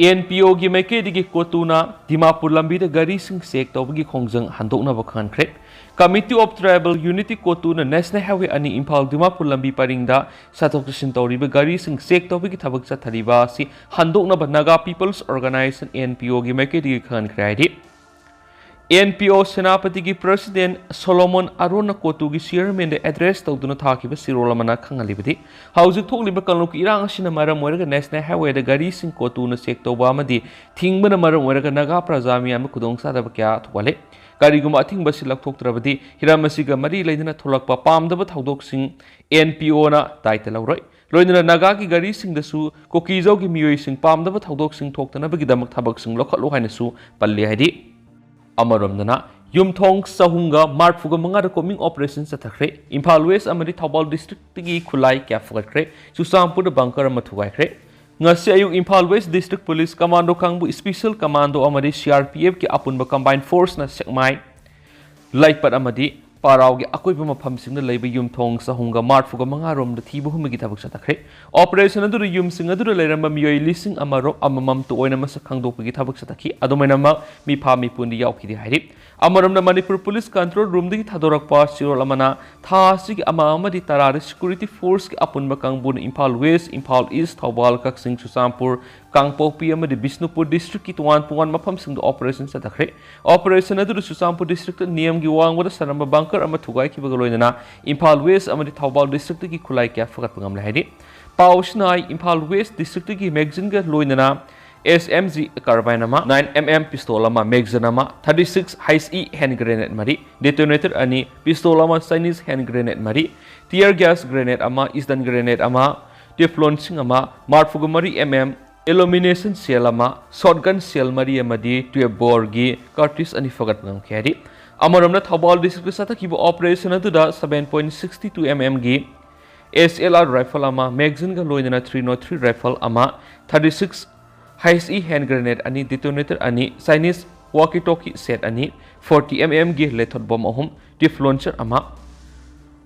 ꯑꯦꯟ ꯄꯤ ꯑꯣꯒꯤ ꯃꯥꯏꯀꯩꯗꯒꯤ ꯀꯣꯇꯨꯅ ꯗꯤꯃꯥꯄꯨꯔ ꯂꯝꯕꯤꯗ ꯒꯥꯔꯤꯁꯤꯡ ꯆꯦꯛ ꯇꯧꯕꯒꯤ ꯈꯣꯡꯖꯪ ꯍꯟꯗꯣꯛꯅꯕ ꯈꯪꯍꯟꯈ꯭ꯔꯦ꯫ Committee of Tribal Unity ꯀꯣꯇꯨꯅ National Highway ꯑꯅꯤ ꯏꯝꯐꯥꯜ ꯗꯤꯃꯥꯄꯨꯔ ꯂꯝꯕꯤ ꯄꯔꯤꯡꯗ ꯆꯠꯊꯣꯛ ꯆꯠꯁꯤꯟ ꯇꯧꯔꯤꯕ ꯒꯥꯔꯤꯁꯤꯡ ꯆꯦꯛ ꯇꯧꯕꯒꯤ ꯊꯕꯛ ꯆꯠꯊꯔꯤꯕ ꯑꯁꯤ ꯍꯟꯗꯣꯛꯅꯕ Naga People's Organisation, N P ꯑꯣꯒꯤ ꯃꯥꯏꯀꯩꯗꯒꯤ ꯈꯪꯍꯟꯈ꯭ꯔꯦ ꯍꯥꯏꯔꯤ꯫ ꯑꯦꯟ ꯄꯤ ꯑꯣ ꯁꯦꯅꯥꯄꯇꯤꯒꯤ ꯄ꯭ꯔꯁꯤꯗꯦꯟ ꯁꯣꯂꯣꯃꯣꯟ ꯑꯔꯣꯟꯅ ꯀꯣꯇꯨꯒꯤ ꯆꯤꯌꯔꯃꯦꯟꯗ ꯑꯦꯗ꯭ꯔꯦꯁ ꯇꯧꯗꯨꯅ ꯊꯥꯈꯤꯕ ꯆꯦꯔꯣꯜ ꯑꯃꯅ ꯈꯪꯍꯜꯂꯤꯕꯗꯤ, ꯍꯧꯖꯤꯛ ꯊꯣꯛꯂꯤꯕ ꯀꯥꯡꯂꯨꯞꯀꯤ ꯏꯔꯥꯡ ꯑꯁꯤꯅ ꯃꯔꯝ ꯑꯣꯏꯔꯒ ꯅꯦꯁꯅꯦꯜ ꯍꯥꯏꯋꯦꯗ ꯒꯥꯔꯤꯁꯤꯡ ꯀꯣꯇꯨꯅ ꯆꯦꯛ ꯇꯧꯕ ꯑꯃꯗꯤ ꯊꯤꯡꯕꯅ ꯃꯔꯝ ꯑꯣꯏꯔꯒ ꯅꯥꯒꯥ ꯄ꯭ꯔꯖꯥ ꯃꯤꯌꯥꯝꯗ ꯈꯨꯗꯣꯡꯆꯥꯗꯕ ꯀꯌꯥ ꯊꯣꯛꯍꯜꯂꯤ꯫ ꯀꯔꯤꯒꯨꯝꯕ ꯑꯊꯤꯡꯕ ꯑꯁꯤ ꯂꯧꯊꯣꯛꯇ꯭ꯔꯕꯗꯤ ꯍꯤꯔꯝ ꯑꯁꯤꯒ ꯃꯔꯤ ꯂꯩꯅꯅ ꯊꯣꯛꯂꯛꯄ ꯄꯥꯝꯗꯕ ꯊꯧꯗꯣꯛꯁꯤꯡ ꯑꯦꯟ ꯄꯤ ꯑꯣꯅ ꯗꯥꯏꯇ ꯂꯧꯔꯣꯏ꯫ ꯂꯣꯏꯅꯅ ꯅꯥꯒꯥꯒꯤ ꯒꯥꯔꯤꯁꯤꯡꯗꯁꯨ ꯀꯨꯀꯤꯖꯧꯒꯤ ꯃꯤꯑꯣꯏꯁꯤꯡ ꯄꯥꯝꯗꯕ ꯊꯧꯗꯣꯛꯁꯤꯡ ꯊꯣꯛꯇꯅꯕꯒꯤꯗꯃꯛ ꯊꯕꯛꯁꯤꯡ ꯂꯧꯈꯠꯂꯨ ꯍꯥꯏꯅꯁꯨ ꯄꯜꯂꯤ ꯍꯥꯏꯔꯤ꯫ ꯑꯃꯔꯣꯝꯗꯅ ꯌꯨꯝꯊꯣꯡ ꯆꯍꯨꯝꯒ ꯃꯔꯤꯐꯨꯒ ꯃꯉꯥꯗ combing operation ꯆꯠꯊꯈ꯭ꯔꯦ꯫ ꯏꯝꯐꯥꯜ ꯋꯦꯁ ꯑꯃꯗꯤ ꯊꯧꯕꯥꯜ ꯗꯤꯁꯇ꯭ꯔꯤꯛꯇꯒꯤ ꯈꯨꯠꯂꯥꯏ ꯀꯌꯥ ꯐꯒꯠꯈ꯭ꯔꯦ꯫ ꯆꯨꯔꯆꯥꯟꯄꯨꯔꯗ ꯕꯪꯀꯔ ꯑꯃ ꯊꯨꯒꯥꯏꯈ꯭ꯔꯦ꯫ ꯉꯁꯤ ꯑꯌꯨꯛ Imphal west district police commando ꯀꯥꯡꯕꯨ, ꯁ꯭ꯄꯦꯁꯦꯜ ꯀꯃꯥꯟꯗꯣ ꯑꯃꯗꯤ ꯁꯤ ꯑꯥꯔ ꯄꯤ ꯑꯦꯐꯀꯤ ꯑꯄꯨꯟꯕ ꯀꯝꯕꯥꯏꯟ ꯐꯣꯔꯁꯅ ꯁꯦꯛꯃꯥꯏ, ꯂꯩꯄꯠ ꯑꯃꯗꯤ ꯄꯥꯔꯥꯎꯒꯤ ꯑꯀꯣꯏꯕ ꯃꯐꯝꯁꯤꯡꯗ ꯂꯩꯕ ꯌꯨꯝꯊꯣꯡ ꯆꯍꯨꯝꯒ ꯃꯔꯤꯐꯨꯒ ꯃꯉꯥ ꯔꯣꯝꯗ ꯊꯤꯕ ꯍꯨꯝꯕꯒꯤ ꯊꯕꯛ ꯆꯠꯊꯈ꯭ꯔꯦ꯫ ꯑꯣꯄꯔꯦꯁꯟ ꯑꯗꯨꯗ ꯌꯨꯝꯁꯤꯡ ꯑꯗꯨꯗ ꯂꯩꯔꯝꯕ ꯃꯤꯑꯣꯏ ꯂꯤꯁꯤꯡ ꯑꯃ ꯔꯣꯝ ꯑꯃꯃꯝꯇ ꯑꯣꯏꯅ ꯃꯁꯛ ꯈꯪꯗꯣꯛꯄꯒꯤ ꯊꯕꯛ ꯆꯠꯊꯈꯤ꯫ ꯑꯗꯨꯃꯥꯏꯅꯃꯛ ꯃꯤꯐꯥ ꯃꯤꯄꯨꯟꯗꯤ ꯌꯥꯎꯈꯤꯗꯦ ꯍꯥꯏꯔꯤ꯫ ꯑꯃꯔꯣꯝꯗ ꯃꯅꯤꯄꯨꯔ ꯄꯨꯂꯤꯁ ꯀꯟꯇ꯭ꯔꯣꯜ ꯔꯨꯝꯗꯒꯤ ꯊꯥꯗꯣꯔꯛꯄ ꯆꯦꯔꯣꯜ ꯑꯃꯅ ꯊꯥ ꯑꯁꯤꯒꯤ ꯑꯃ ꯑꯃꯗꯤ ꯇꯔꯥꯗ ꯁꯦꯀ꯭ꯌꯨꯔꯤꯇꯤ ꯐꯣꯔꯁꯀꯤ ꯑꯄꯨꯟꯕ ꯀꯥꯡꯕꯨꯅ ꯏꯝꯐꯥꯜ ꯋꯦꯁ, ꯏꯝꯐꯥꯜ ꯏꯁ, ꯊꯧꯕꯥꯜ, ꯀꯛꯆꯤꯡ, ꯆꯨꯔꯆꯥꯟꯄꯨꯔ, ꯀꯥꯡꯄꯣꯛꯄꯤ ꯑꯃꯗꯤ ꯕꯤꯁꯅꯨꯄꯨꯔ ꯗꯤꯁꯇ꯭ꯔꯤꯛꯀꯤ ꯇꯣꯉꯥꯟ ꯇꯣꯉꯥꯟꯕ ꯃꯐꯝꯁꯤꯡꯗ ꯑꯣꯄꯔꯦꯁꯟ ꯆꯠꯊꯈ꯭ꯔꯦ꯫ ꯑꯣꯄꯔꯦꯁꯟ ꯑꯗꯨꯗ ꯆꯨꯔꯆꯥꯟꯄꯨꯔ ꯗꯤꯁꯇ꯭ꯔꯤꯛꯇ ꯅꯤꯌꯝꯒꯤ ꯋꯥꯡꯃꯗ ꯁꯥꯔꯝꯕ ꯕꯪꯀꯔ ꯑꯃ ꯊꯨꯒꯥꯏꯈꯤꯕꯒ ꯂꯣꯏꯅꯅ ꯏꯝꯐꯥꯜ ꯋꯦꯁ ꯑꯃꯗꯤ ꯊꯧꯕꯥꯜ ꯗꯤꯁꯇ꯭ꯔꯤꯛꯇꯒꯤ ꯈꯨꯠꯂꯥꯏ ꯀꯌꯥ ꯐꯒꯠꯄ ꯉꯝꯂꯦ ꯍꯥꯏꯔꯤ꯫ ꯄꯥꯎ ꯑꯁꯤꯅ ꯍꯥꯏ, ꯏꯝꯐꯥꯜ ꯋꯦꯁ ꯗꯤꯁꯇ꯭ꯔꯤꯛꯇꯒꯤ ꯃꯦꯒꯖꯤꯟꯒ ꯂꯣꯏꯅꯅ ꯑꯦꯁ ꯑꯦꯝ ꯖꯤ ꯀꯥꯔꯕꯥꯏꯟ ꯑꯃ, ꯅꯥꯏꯟ ꯑꯦꯝ ꯑꯦꯝ ꯄꯤꯁꯇꯣꯜ ꯑꯃ, ꯃꯦꯒꯖꯤꯟ ꯑꯃ, thirty six H E hand grenade ꯃꯔꯤ, ꯗꯦꯇꯣꯅꯦꯇꯔ ꯑꯅꯤ, ꯄꯤꯁꯇꯣꯜ ꯑꯃ, ꯆꯥꯏꯅꯤꯁ ꯍꯦꯟ ꯒ꯭ꯔꯦꯅꯦꯗ ꯃꯔꯤ, ꯇꯤꯌꯔ ꯒ꯭ꯌꯥꯁ ꯒ꯭ꯔꯦꯅꯦꯗ ꯑꯃ, ꯏꯁꯇꯟ ꯒ꯭ꯔꯦꯅꯦꯗ ꯑꯃ, ꯇꯦꯐ꯭ꯂꯣꯟꯁꯤꯡ ꯑꯃ, ꯃꯔꯤꯐꯨꯒ ꯃꯔꯤ ꯑꯦꯝ ꯑꯦꯝ ꯑꯦꯂꯨꯃꯤꯅꯦꯁꯟ ꯁꯦꯜ ꯑꯃ, ꯁꯣꯠꯒꯟ ꯁꯦꯜ ꯃꯔꯤ ꯑꯃꯗꯤ ꯇꯨꯌꯦꯜꯐ ꯕꯣꯔꯒꯤ ꯀꯥꯔꯇ꯭ꯔꯤꯖ ꯑꯅꯤ ꯐꯒꯠꯄ ꯉꯝꯈꯤ ꯍꯥꯏꯔꯤ꯫ ꯑꯃꯔꯣꯝꯗ ꯊꯧꯕꯥꯜ ꯗꯤꯁꯇ꯭ꯔꯤꯛꯇ ꯆꯠꯊꯈꯤꯕ ꯑꯣꯄꯔꯦꯁꯟ ꯑꯗꯨꯗ seven point sixty two M ꯑꯦꯝꯒꯤ ꯑꯦꯁ ꯑꯦꯜ ꯑꯥꯔ ꯔꯥꯏꯐꯜ ꯑꯃ, ꯃꯦꯒꯖꯤꯟꯒ ꯂꯣꯏꯅꯅ ꯊ꯭ꯔꯤ ꯅꯣꯠ ꯊ꯭ꯔꯤ ꯔꯥꯏꯐꯜ ꯑꯃ, thirty six H E hand grenade ꯑꯅꯤ, ꯗꯤꯇꯣꯅꯦꯇꯔ ꯑꯅꯤ, ꯆꯥꯏꯅꯤꯁ ꯋꯥꯀꯤ ꯇꯣꯀꯤ ꯁꯦꯠ ꯑꯅꯤ, ꯐꯣꯔꯇꯤ ꯑꯦꯝ ꯑꯦꯝꯒꯤ ꯂꯦꯊꯣꯠ ꯕꯣꯝ ꯑꯍꯨꯝ, ꯇꯤꯐ ꯂꯣꯟꯆꯔ ꯑꯃ,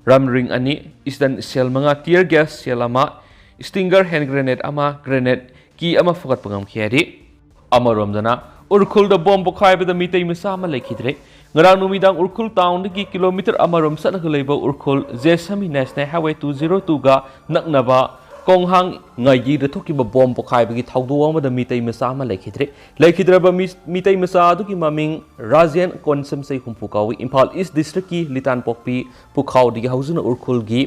ꯔꯝ ꯔꯤꯡ ꯑꯅꯤ, ꯏꯁꯇꯟ ꯁꯦꯜ ꯃꯉꯥ, ꯇꯤꯌꯔ ꯒ꯭ꯌꯥꯁ ꯁꯦꯜ ꯑꯃ, ꯁ꯭ꯇꯤꯡꯒꯔ ꯍꯦꯟ ꯒ꯭ꯔꯦꯅꯦꯗ ꯑꯃ, ꯒ꯭ꯔꯦꯅꯦꯗ ꯀꯤ ꯑꯃ ꯐꯒꯠꯄ ꯉꯝꯈꯤ ꯍꯥꯏꯔꯤ꯫ ꯑꯃꯔꯣꯝꯗꯅ ꯎꯔꯈꯨꯜꯗ ꯕꯣꯝ ꯄꯣꯈꯥꯏꯕꯗ ꯃꯤꯇꯩ ꯃꯆꯥ ꯑꯃ ꯂꯩꯈꯤꯗ꯭ꯔꯦ꯫ ꯉꯔꯥꯡ ꯅꯨꯃꯤꯗꯥꯡ ꯎꯔꯈꯨꯜ ꯇꯥꯎꯟꯗꯒꯤ ꯀꯤꯂꯣꯃꯤꯇꯔ ꯑꯃꯔꯣꯝ ꯆꯠꯂꯒ ꯂꯩꯕ Ukhrul Jesmi national highway two zero ꯇꯨꯒ ꯅꯛꯅꯕ ꯀꯣꯡꯍꯥꯡ ꯉꯥꯏꯒꯤꯗ ꯊꯣꯛꯈꯤꯕ ꯕꯣꯝ ꯄꯣꯈꯥꯏꯕꯒꯤ ꯊꯧꯗꯣꯛ ꯑꯃꯗ ꯃꯤꯇꯩ ꯃꯆꯥ ꯑꯃ ꯂꯩꯈꯤꯗ꯭ꯔꯦ꯫ ꯂꯩꯈꯤꯗ꯭ꯔꯕ ꯃꯤ-, ꯃꯤꯇꯩ ꯃꯆꯥ ꯑꯗꯨꯒꯤ ꯃꯃꯤꯡ ꯔꯥꯖꯦꯟ ꯀꯣꯟꯁꯝ ꯆꯍꯤ ꯍꯨꯝꯐꯨ ꯀꯧꯏ꯫ ꯏꯝꯐꯥꯜ ꯏꯁ ꯗꯤꯁꯇ꯭ꯔꯤꯛꯀꯤ ꯂꯤꯇꯥꯟꯄꯣꯛꯄꯤ ꯄꯨꯈꯥꯎꯗꯒꯤ ꯍꯧꯗꯨꯅ ꯎꯔꯈꯨꯜꯒꯤ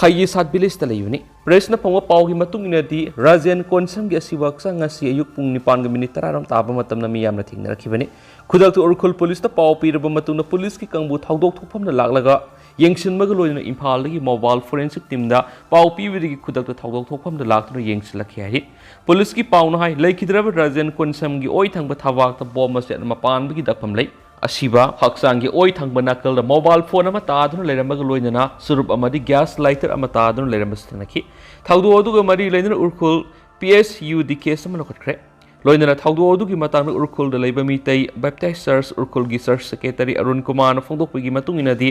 ꯈꯩꯒꯤꯁꯥꯠ ꯚꯤꯂꯦꯖꯇ ꯂꯩꯕꯅꯤ꯫ ꯄ꯭ꯔꯦꯁꯅ ꯐꯪꯕ ꯄꯥꯎꯒꯤ ꯃꯇꯨꯡ ꯏꯟꯅꯗꯤ, ꯔꯥꯖꯦꯟ ꯀꯣꯟꯁꯝꯒꯤ ꯑꯁꯤꯕ ꯍꯛꯆꯥꯡ ꯉꯁꯤ ꯑꯌꯨꯛ ꯄꯨꯡ ꯅꯤꯄꯥꯟꯒ ꯃꯤꯅꯤꯠ ꯇꯔꯥꯔꯣꯝ ꯇꯥꯕ ꯃꯇꯝꯗ ꯃꯤꯌꯥꯝꯅ ꯊꯦꯡꯅꯔꯛꯈꯤꯕꯅꯤ꯫ ꯈꯨꯗꯛꯇ ꯎꯔꯈꯨꯜ ꯄꯨꯂꯤꯁꯇ ꯄꯥꯎ ꯄꯤꯔꯕ ꯃꯇꯨꯡꯗ ꯄꯨꯂꯤꯁꯀꯤ ꯀꯥꯡꯕꯨ ꯊꯧꯗꯣꯛ ꯊꯣꯛꯐꯝꯗ ꯂꯥꯛꯂꯒ ꯌꯦꯡꯁꯤꯟꯕꯒ ꯂꯣꯏꯅꯅ ꯏꯝꯐꯥꯜꯗꯒꯤ ꯃꯣꯕꯥꯏꯜ ꯐꯣꯔꯦꯟꯁꯤꯛ ꯇꯤꯝꯗ ꯄꯥꯎ ꯄꯤꯕꯗꯒꯤ ꯈꯨꯗꯛꯇ ꯊꯧꯗꯣꯛ ꯊꯣꯛꯐꯝꯗ ꯂꯥꯛꯇꯨꯅ ꯌꯦꯡꯁꯤꯜꯂꯛꯈꯤ ꯍꯥꯏꯔꯤ꯫ ꯄꯨꯂꯤꯁꯀꯤ ꯄꯥꯎꯅ ꯍꯥꯏ, ꯂꯩꯈꯤꯗ꯭ꯔꯕ ꯔꯥꯖꯦꯟ ꯀꯣꯟꯁꯝꯒꯤ ꯑꯣꯏ ꯊꯪꯕ ꯊꯕꯥꯛꯇ ꯕꯣꯝ ꯃꯆꯦꯠ ꯑꯃ ꯄꯥꯟꯕꯒꯤ ꯗꯛꯐꯝ ꯂꯩ꯫ ꯑꯁꯤꯕ ꯍꯛꯆꯥꯡꯒꯤ ꯑꯣꯏ ꯊꯪꯕ ꯅꯥꯀꯜꯗ ꯃꯣꯕꯥꯏꯜ ꯐꯣꯟ ꯑꯃ ꯇꯥꯗꯨꯅ ꯂꯩꯔꯝꯕꯒ ꯂꯣꯏꯅꯅ ꯆꯨꯔꯨꯞ ꯑꯃꯗꯤ ꯒ꯭ꯌꯥꯁ ꯂꯥꯏꯇꯔ ꯑꯃ ꯇꯥꯗꯨꯅ ꯂꯩꯔꯝꯕꯁꯨ ꯊꯦꯡꯅꯈꯤ꯫ ꯊꯧꯗꯣꯛ ꯑꯗꯨꯒ ꯃꯔꯤ ꯂꯩꯅꯅ ꯎꯔꯈꯨꯜ ꯄꯤ ꯑꯦꯁ ꯌꯨꯗ ꯀꯦꯁ ꯑꯃ ꯂꯧꯈꯠꯈ꯭ꯔꯦ꯫ ꯂꯣꯏꯅꯅ ꯊꯧꯗꯣꯛ ꯑꯗꯨꯒꯤ ꯃꯇꯥꯡꯗ ꯎꯔꯈꯨꯜꯗ ꯂꯩꯕ ꯃꯤꯇꯩ ꯕꯦꯞꯇꯥꯏꯁ ꯆꯔꯆ ꯎꯔꯈꯨꯜꯒꯤ ꯆꯔꯆ ꯁꯦꯀ꯭ꯔꯦꯇꯔꯤ ꯑꯔꯨꯟ ꯀꯨꯃꯥꯔꯅ ꯐꯣꯡꯗꯣꯛꯄꯒꯤ ꯃꯇꯨꯡ ꯏꯟꯅꯗꯤ,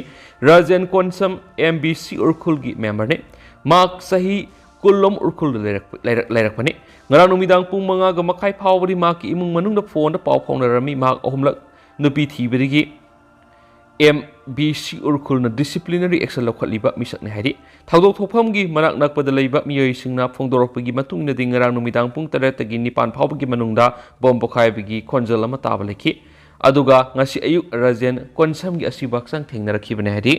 Rajen Konsam M B C ꯎꯔꯈꯨꯜꯒꯤ ꯃꯦꯝꯕꯔꯅꯤ꯫ ꯃꯍꯥꯛ ꯆꯍꯤ ꯀꯨꯟꯂꯣꯝ ꯎꯔꯈꯨꯜꯗ ꯂꯩꯔꯛꯄ- ꯂꯩꯔꯛ- ꯂꯩꯔꯛꯄꯅꯤ꯫ ꯉꯔꯥꯡ ꯅꯨꯃꯤꯗꯥꯡ ꯄꯨꯡ ꯃꯉꯥꯒ ꯃꯈꯥꯏ ꯐꯥꯎꯕꯗꯤ ꯃꯍꯥꯛꯀꯤ ꯏꯃꯨꯡ ꯃꯅꯨꯡꯗ ꯐꯣꯟꯗ ꯄꯥꯎ ꯐꯥꯎꯅꯔꯝꯃꯤ꯫ ꯃꯍꯥꯛ ꯑꯍꯨꯝꯂꯛ ꯅꯨꯄꯤ ꯊꯤꯕꯗꯒꯤ ꯑꯦꯝ ꯕꯤ ꯁꯤ ꯎꯔꯈꯨꯜꯅ ꯗꯤꯁꯤꯄ꯭ꯂꯤꯅꯔꯤ ꯑꯦꯛꯁꯟ ꯂꯧꯈꯠꯂꯤꯕ ꯃꯤꯁꯛꯅꯤ ꯍꯥꯏꯔꯤ꯫ ꯊꯧꯗꯣꯛ ꯊꯣꯛꯐꯝꯒꯤ ꯃꯅꯥꯛ ꯅꯛꯄꯗ ꯂꯩꯕ ꯃꯤꯑꯣꯏꯁꯤꯡꯅ ꯐꯣꯡꯗꯣꯔꯛꯄꯒꯤ ꯃꯇꯨꯡ ꯏꯟꯅꯗꯤ, ꯉꯔꯥꯡ ꯅꯨꯃꯤꯗꯥꯡ ꯄꯨꯡ ꯇꯔꯦꯠꯇꯒꯤ ꯅꯤꯄꯥꯟ ꯐꯥꯎꯕꯒꯤ ꯃꯅꯨꯡꯗ ꯕꯣꯝ ꯄꯣꯈꯥꯏꯕꯒꯤ ꯈꯣꯟꯖꯦꯜ ꯑꯃ ꯇꯥꯕ ꯂꯩꯈꯤ꯫ ꯑꯗꯨꯒ ꯉꯁꯤ ꯑꯌꯨꯛ ꯔꯥꯖꯦꯟ ꯀꯣꯟꯁꯝꯒꯤ ꯑꯁꯤꯕ ꯍꯛꯆꯥꯡ ꯊꯦꯡꯅꯔꯛꯈꯤꯕꯅꯤ ꯍꯥꯏꯔꯤ꯫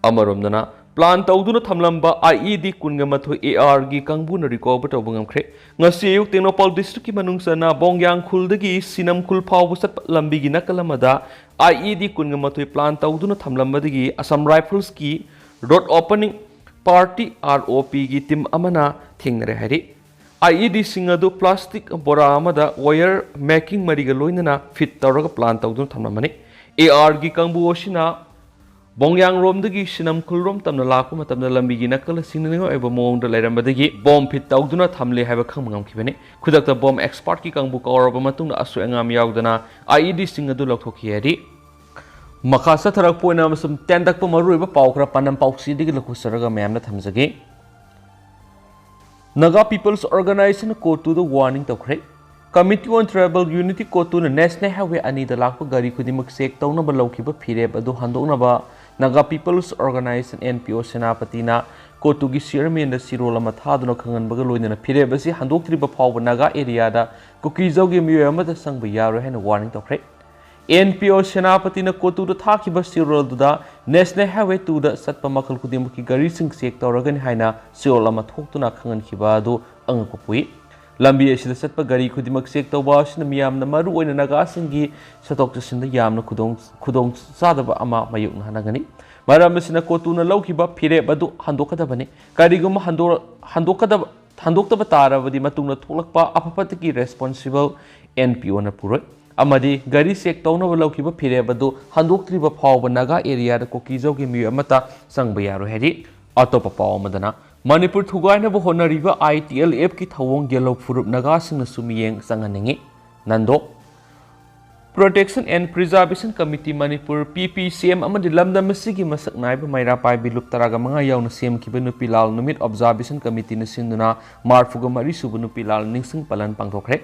ꯑꯃꯔꯣꯝꯗꯅ, ꯄ꯭ꯂꯥꯟ ꯇꯧꯗꯨꯅ ꯊꯝꯂꯝꯕ ꯑꯥꯏ ꯏ ꯗꯤ ꯀꯨꯟꯒ ꯃꯥꯊꯣꯏ ꯑꯦ ꯑꯥꯔꯒꯤ ꯀꯥꯡꯕꯨꯅ ꯔꯤꯀꯣꯚꯔ ꯇꯧꯕ ꯉꯝꯈ꯭ꯔꯦ꯫ ꯉꯁꯤ ꯑꯌꯨꯛ ꯇꯦꯡꯅꯧꯄꯜ ꯗꯤꯁꯇ꯭ꯔꯤꯛꯀꯤ ꯃꯅꯨꯡ ꯆꯟꯅ ꯕꯣꯡꯌꯥꯡ ꯈꯨꯜꯗꯒꯤ ꯁꯤꯅꯝ ꯈꯨꯜ ꯐꯥꯎꯕ ꯆꯠꯄ ꯂꯝꯕꯤꯒꯤ ꯅꯥꯀꯜ ꯑꯃꯗ ꯑꯥꯏ ꯏ ꯗꯤ ꯀꯨꯟꯒ ꯃꯥꯊꯣꯏ ꯄ꯭ꯂꯥꯟ ꯇꯧꯗꯨꯅ ꯊꯝꯂꯝꯕꯗꯒꯤ ꯑꯁꯥꯝ ꯔꯥꯏꯐꯜꯁꯀꯤ road opening party, R O ꯄꯤꯒꯤ ꯇꯤꯝ ꯑꯃꯅ ꯊꯦꯡꯅꯔꯦ ꯍꯥꯏꯔꯤ꯫ ꯑꯥꯏ ꯏ ꯗꯤꯁꯤꯡ ꯑꯗꯨ ꯄ꯭ꯂꯥꯁꯇꯤꯛ ꯕꯣꯔꯥ ꯑꯃꯗ ꯋꯥꯌꯔ ꯃꯦꯀꯤꯡ ꯃꯔꯤꯒ ꯂꯣꯏꯅꯅ ꯐꯤꯠ ꯇꯧꯔꯒ ꯄ꯭ꯂꯥꯟ ꯇꯧꯗꯨꯅ ꯊꯝꯂꯝꯕꯅꯤ꯫ ꯑꯦ ꯑꯥꯔꯒꯤ ꯀꯥꯡꯕꯨ ꯑꯁꯤꯅ ꯕꯣꯡꯌꯥꯡꯔꯣꯝꯗꯒꯤ ꯁꯤꯅꯝ ꯈꯨꯜꯔꯣꯝ ꯇꯝꯅ ꯂꯥꯛꯄ ꯃꯇꯝꯗ ꯂꯝꯕꯤꯒꯤ ꯅꯥꯀꯜꯗ ꯁꯤꯡꯅꯅꯤꯡꯉꯥꯏ ꯑꯣꯏꯕ ꯃꯑꯣꯡꯗ ꯂꯩꯔꯝꯕꯗꯒꯤ ꯕꯣꯝ ꯐꯤꯠ ꯇꯧꯗꯨꯅ ꯊꯝꯂꯦ ꯍꯥꯏꯕ ꯈꯪꯕ ꯉꯝꯈꯤꯕꯅꯤ꯫ ꯈꯨꯗꯛꯇ ꯕꯣꯝ ꯑꯦꯛꯁꯄꯥꯔꯠꯀꯤ ꯀꯥꯡꯕꯨ ꯀꯧꯔꯕ ꯃꯇꯨꯡꯗ ꯑꯁꯣꯏ ꯑꯉꯥꯝ ꯌꯥꯎꯗꯅ ꯑꯥꯏ ꯏ ꯗꯤꯁꯤꯡ ꯑꯗꯨ ꯂꯧꯊꯣꯛꯈꯤ ꯍꯥꯏꯔꯤ꯫ ꯃꯈꯥ ꯆꯠꯊꯔꯛꯄ ꯑꯣꯏꯅ ꯑꯃꯁꯨꯡ ꯇꯦꯟꯇꯛꯄ ꯃꯔꯨꯑꯣꯏꯕ ꯄꯥꯎ ꯈꯔ ꯄꯥꯟꯗꯝ ꯄꯥꯎꯆꯦꯗꯒꯤ ꯂꯧꯊꯣꯛꯆꯔꯒ ꯃꯌꯥꯝꯅ ꯊꯝꯖꯒꯦ꯫ ꯅꯥꯒꯥ ꯄꯤꯄꯜꯁ ꯑꯣꯔꯒꯅꯥꯏꯖꯦꯁꯟ ꯀꯣꯇꯨꯗ ꯋꯥꯔꯅꯤꯡ ꯇꯧꯈ꯭ꯔꯦ꯫ Committee on Tribal Unity ꯀꯣꯇꯨꯅ ꯅꯦꯁꯅꯦꯜ ꯍꯥꯏꯋꯦ ꯑꯅꯤꯗ ꯂꯥꯛꯄ ꯒꯥꯔꯤ ꯈꯨꯗꯤꯡꯃꯛ ꯆꯦꯛ ꯇꯧꯅꯕ ꯂꯧꯈꯤꯕ ꯐꯤꯔꯦꯞ ꯑꯗꯨ ꯍꯟꯗꯣꯛꯅꯕ Naga peoples organisation, N P O, ꯁꯦꯅꯥꯄꯇꯤꯅ ꯀꯣꯇꯨꯒꯤ ꯆꯤꯌꯔꯃꯦꯟꯗ ꯆꯤꯔꯣꯜ ꯑꯃ ꯊꯥꯗꯨꯅ ꯈꯪꯍꯟꯕꯒ ꯂꯣꯏꯅꯅ ꯐꯤꯔꯦꯞ ꯑꯁꯤ ꯍꯟꯗꯣꯛꯇ꯭ꯔꯤꯕ ꯐꯥꯎꯕ ꯅꯥꯒꯥ ꯑꯦꯔꯤꯌꯥꯗ ꯀꯨꯀꯤꯖꯧꯒꯤ ꯃꯤꯑꯣꯏ ꯑꯃꯠꯇ ꯆꯪꯕ ꯌꯥꯔꯣꯏ ꯍꯥꯏꯅ ꯋꯥꯔꯅꯤꯡ ꯇꯧꯈ꯭ꯔꯦ꯫ ꯑꯦꯟ ꯄꯤ ꯑꯣ ꯁꯦꯅꯥꯄꯇꯤꯅ ꯀꯣꯇꯨꯗ ꯊꯥꯈꯤꯕ ꯆꯦꯔꯣꯜꯗꯨꯗ National Highway two ꯗ ꯆꯠꯄ ꯃꯈꯜ ꯈꯨꯗꯤꯡꯃꯛꯀꯤ ꯒꯥꯔꯤꯁꯤꯡ ꯆꯦꯛ ꯇꯧꯔꯒꯅꯤ ꯍꯥꯏꯅ ꯆꯦꯔꯣꯜ ꯑꯃ ꯊꯣꯛꯇꯨꯅ ꯈꯪꯍꯟꯈꯤꯕ ꯑꯗꯨ ꯑꯉꯛꯄ ꯄꯣꯛꯏ꯫ ꯂꯝꯕꯤ ꯑꯁꯤꯗ ꯆꯠꯄ ꯒꯥꯔꯤ ꯈꯨꯗꯤꯡꯃꯛ ꯆꯦꯛ ꯇꯧꯕ ꯑꯁꯤꯅ ꯃꯤꯌꯥꯝꯅ, ꯃꯔꯨꯑꯣꯏꯅ ꯅꯥꯒꯥꯁꯤꯡꯒꯤ ꯆꯠꯊꯣꯛ ꯆꯠꯁꯤꯟꯗ ꯌꯥꯝꯅ ꯈꯨꯗꯣꯡ ꯈꯨꯗꯣꯡ ꯆꯥꯗꯕ ꯑꯃ ꯃꯥꯌꯣꯛꯅꯍꯟꯒꯅꯤ꯫ ꯃꯔꯝ ꯑꯁꯤꯅ ꯀꯣꯇꯨꯅ ꯂꯧꯈꯤꯕ ꯐꯤꯔꯦꯞ ꯑꯗꯨ ꯍꯟꯗꯣꯛꯀꯗꯕꯅꯤ꯫ ꯀꯔꯤꯒꯨꯝꯕ ꯍꯟꯗꯣꯛ ꯍꯟꯗꯣꯛꯀꯗꯕ ꯍꯟꯗꯣꯛꯇꯕ ꯇꯥꯔꯕꯗꯤ ꯃꯇꯨꯡꯗ ꯊꯣꯛꯂꯛꯄ ꯑꯐ ꯐꯠꯇꯒꯤ responsible ꯑꯦꯟ ꯄꯤ ꯑꯣꯅ ꯄꯨꯔꯣꯏ꯫ ꯑꯃꯗꯤ ꯒꯥꯔꯤ ꯆꯦꯛ ꯇꯧꯅꯕ ꯂꯧꯈꯤꯕ ꯐꯤꯔꯦꯞ ꯑꯗꯨ ꯍꯟꯗꯣꯛꯇ꯭ꯔꯤꯕ ꯐꯥꯎꯕ ꯅꯥꯒꯥ ꯑꯦꯔꯤꯌꯥꯗ ꯀꯨꯀꯤꯖꯧꯒꯤ ꯃꯤꯑꯣꯏ ꯑꯃꯠꯇ ꯆꯪꯕ ꯌꯥꯔꯣꯏ ꯍꯥꯏꯔꯤ꯫ ꯑꯇꯣꯞꯄ ꯄꯥꯎ ꯑꯃꯗꯅ, ꯃꯅꯤꯄꯨꯔ ꯊꯨꯒꯥꯏꯅꯕ ꯍꯣꯠꯅꯔꯤꯕ ꯑꯥꯏ ꯇꯤ ꯑꯦꯜ ꯑꯦꯐꯀꯤ ꯊꯧꯑꯣꯡ ꯌꯦꯜꯍꯧ ꯐꯨꯔꯨꯞ ꯅꯥꯒꯥꯁꯤꯡꯅꯁꯨ ꯃꯤꯠꯌꯦꯡ ꯆꯪꯍꯟꯅꯤꯡꯏ꯫ Nando Protection and Preservation Committee Manipur, ꯄꯤ ꯄꯤ ꯁꯤ ꯑꯦꯝ ꯑꯃꯗꯤ ꯂꯝꯗꯝ ꯑꯁꯤꯒꯤ ꯃꯁꯛ ꯅꯥꯏꯕ ꯃꯩꯔꯥ ꯄꯥꯏꯕꯤ ꯂꯨꯞ ꯇꯔꯥꯒ ꯃꯉꯥ ꯌꯥꯎꯅ ꯁꯦꯝꯈꯤꯕ ꯅꯨꯄꯤ ꯂꯥꯜ ꯅꯨꯃꯤꯠ observation committeeꯅ ꯁꯤꯟꯗꯨꯅ ꯃꯔꯤꯐꯨꯒ ꯃꯔꯤ ꯁꯨꯕ ꯅꯨꯄꯤ ꯂꯥꯜ ꯅꯤꯡꯁꯤꯡ ꯄꯥꯂꯟ ꯄꯥꯡꯊꯣꯛꯈ꯭ꯔꯦ꯫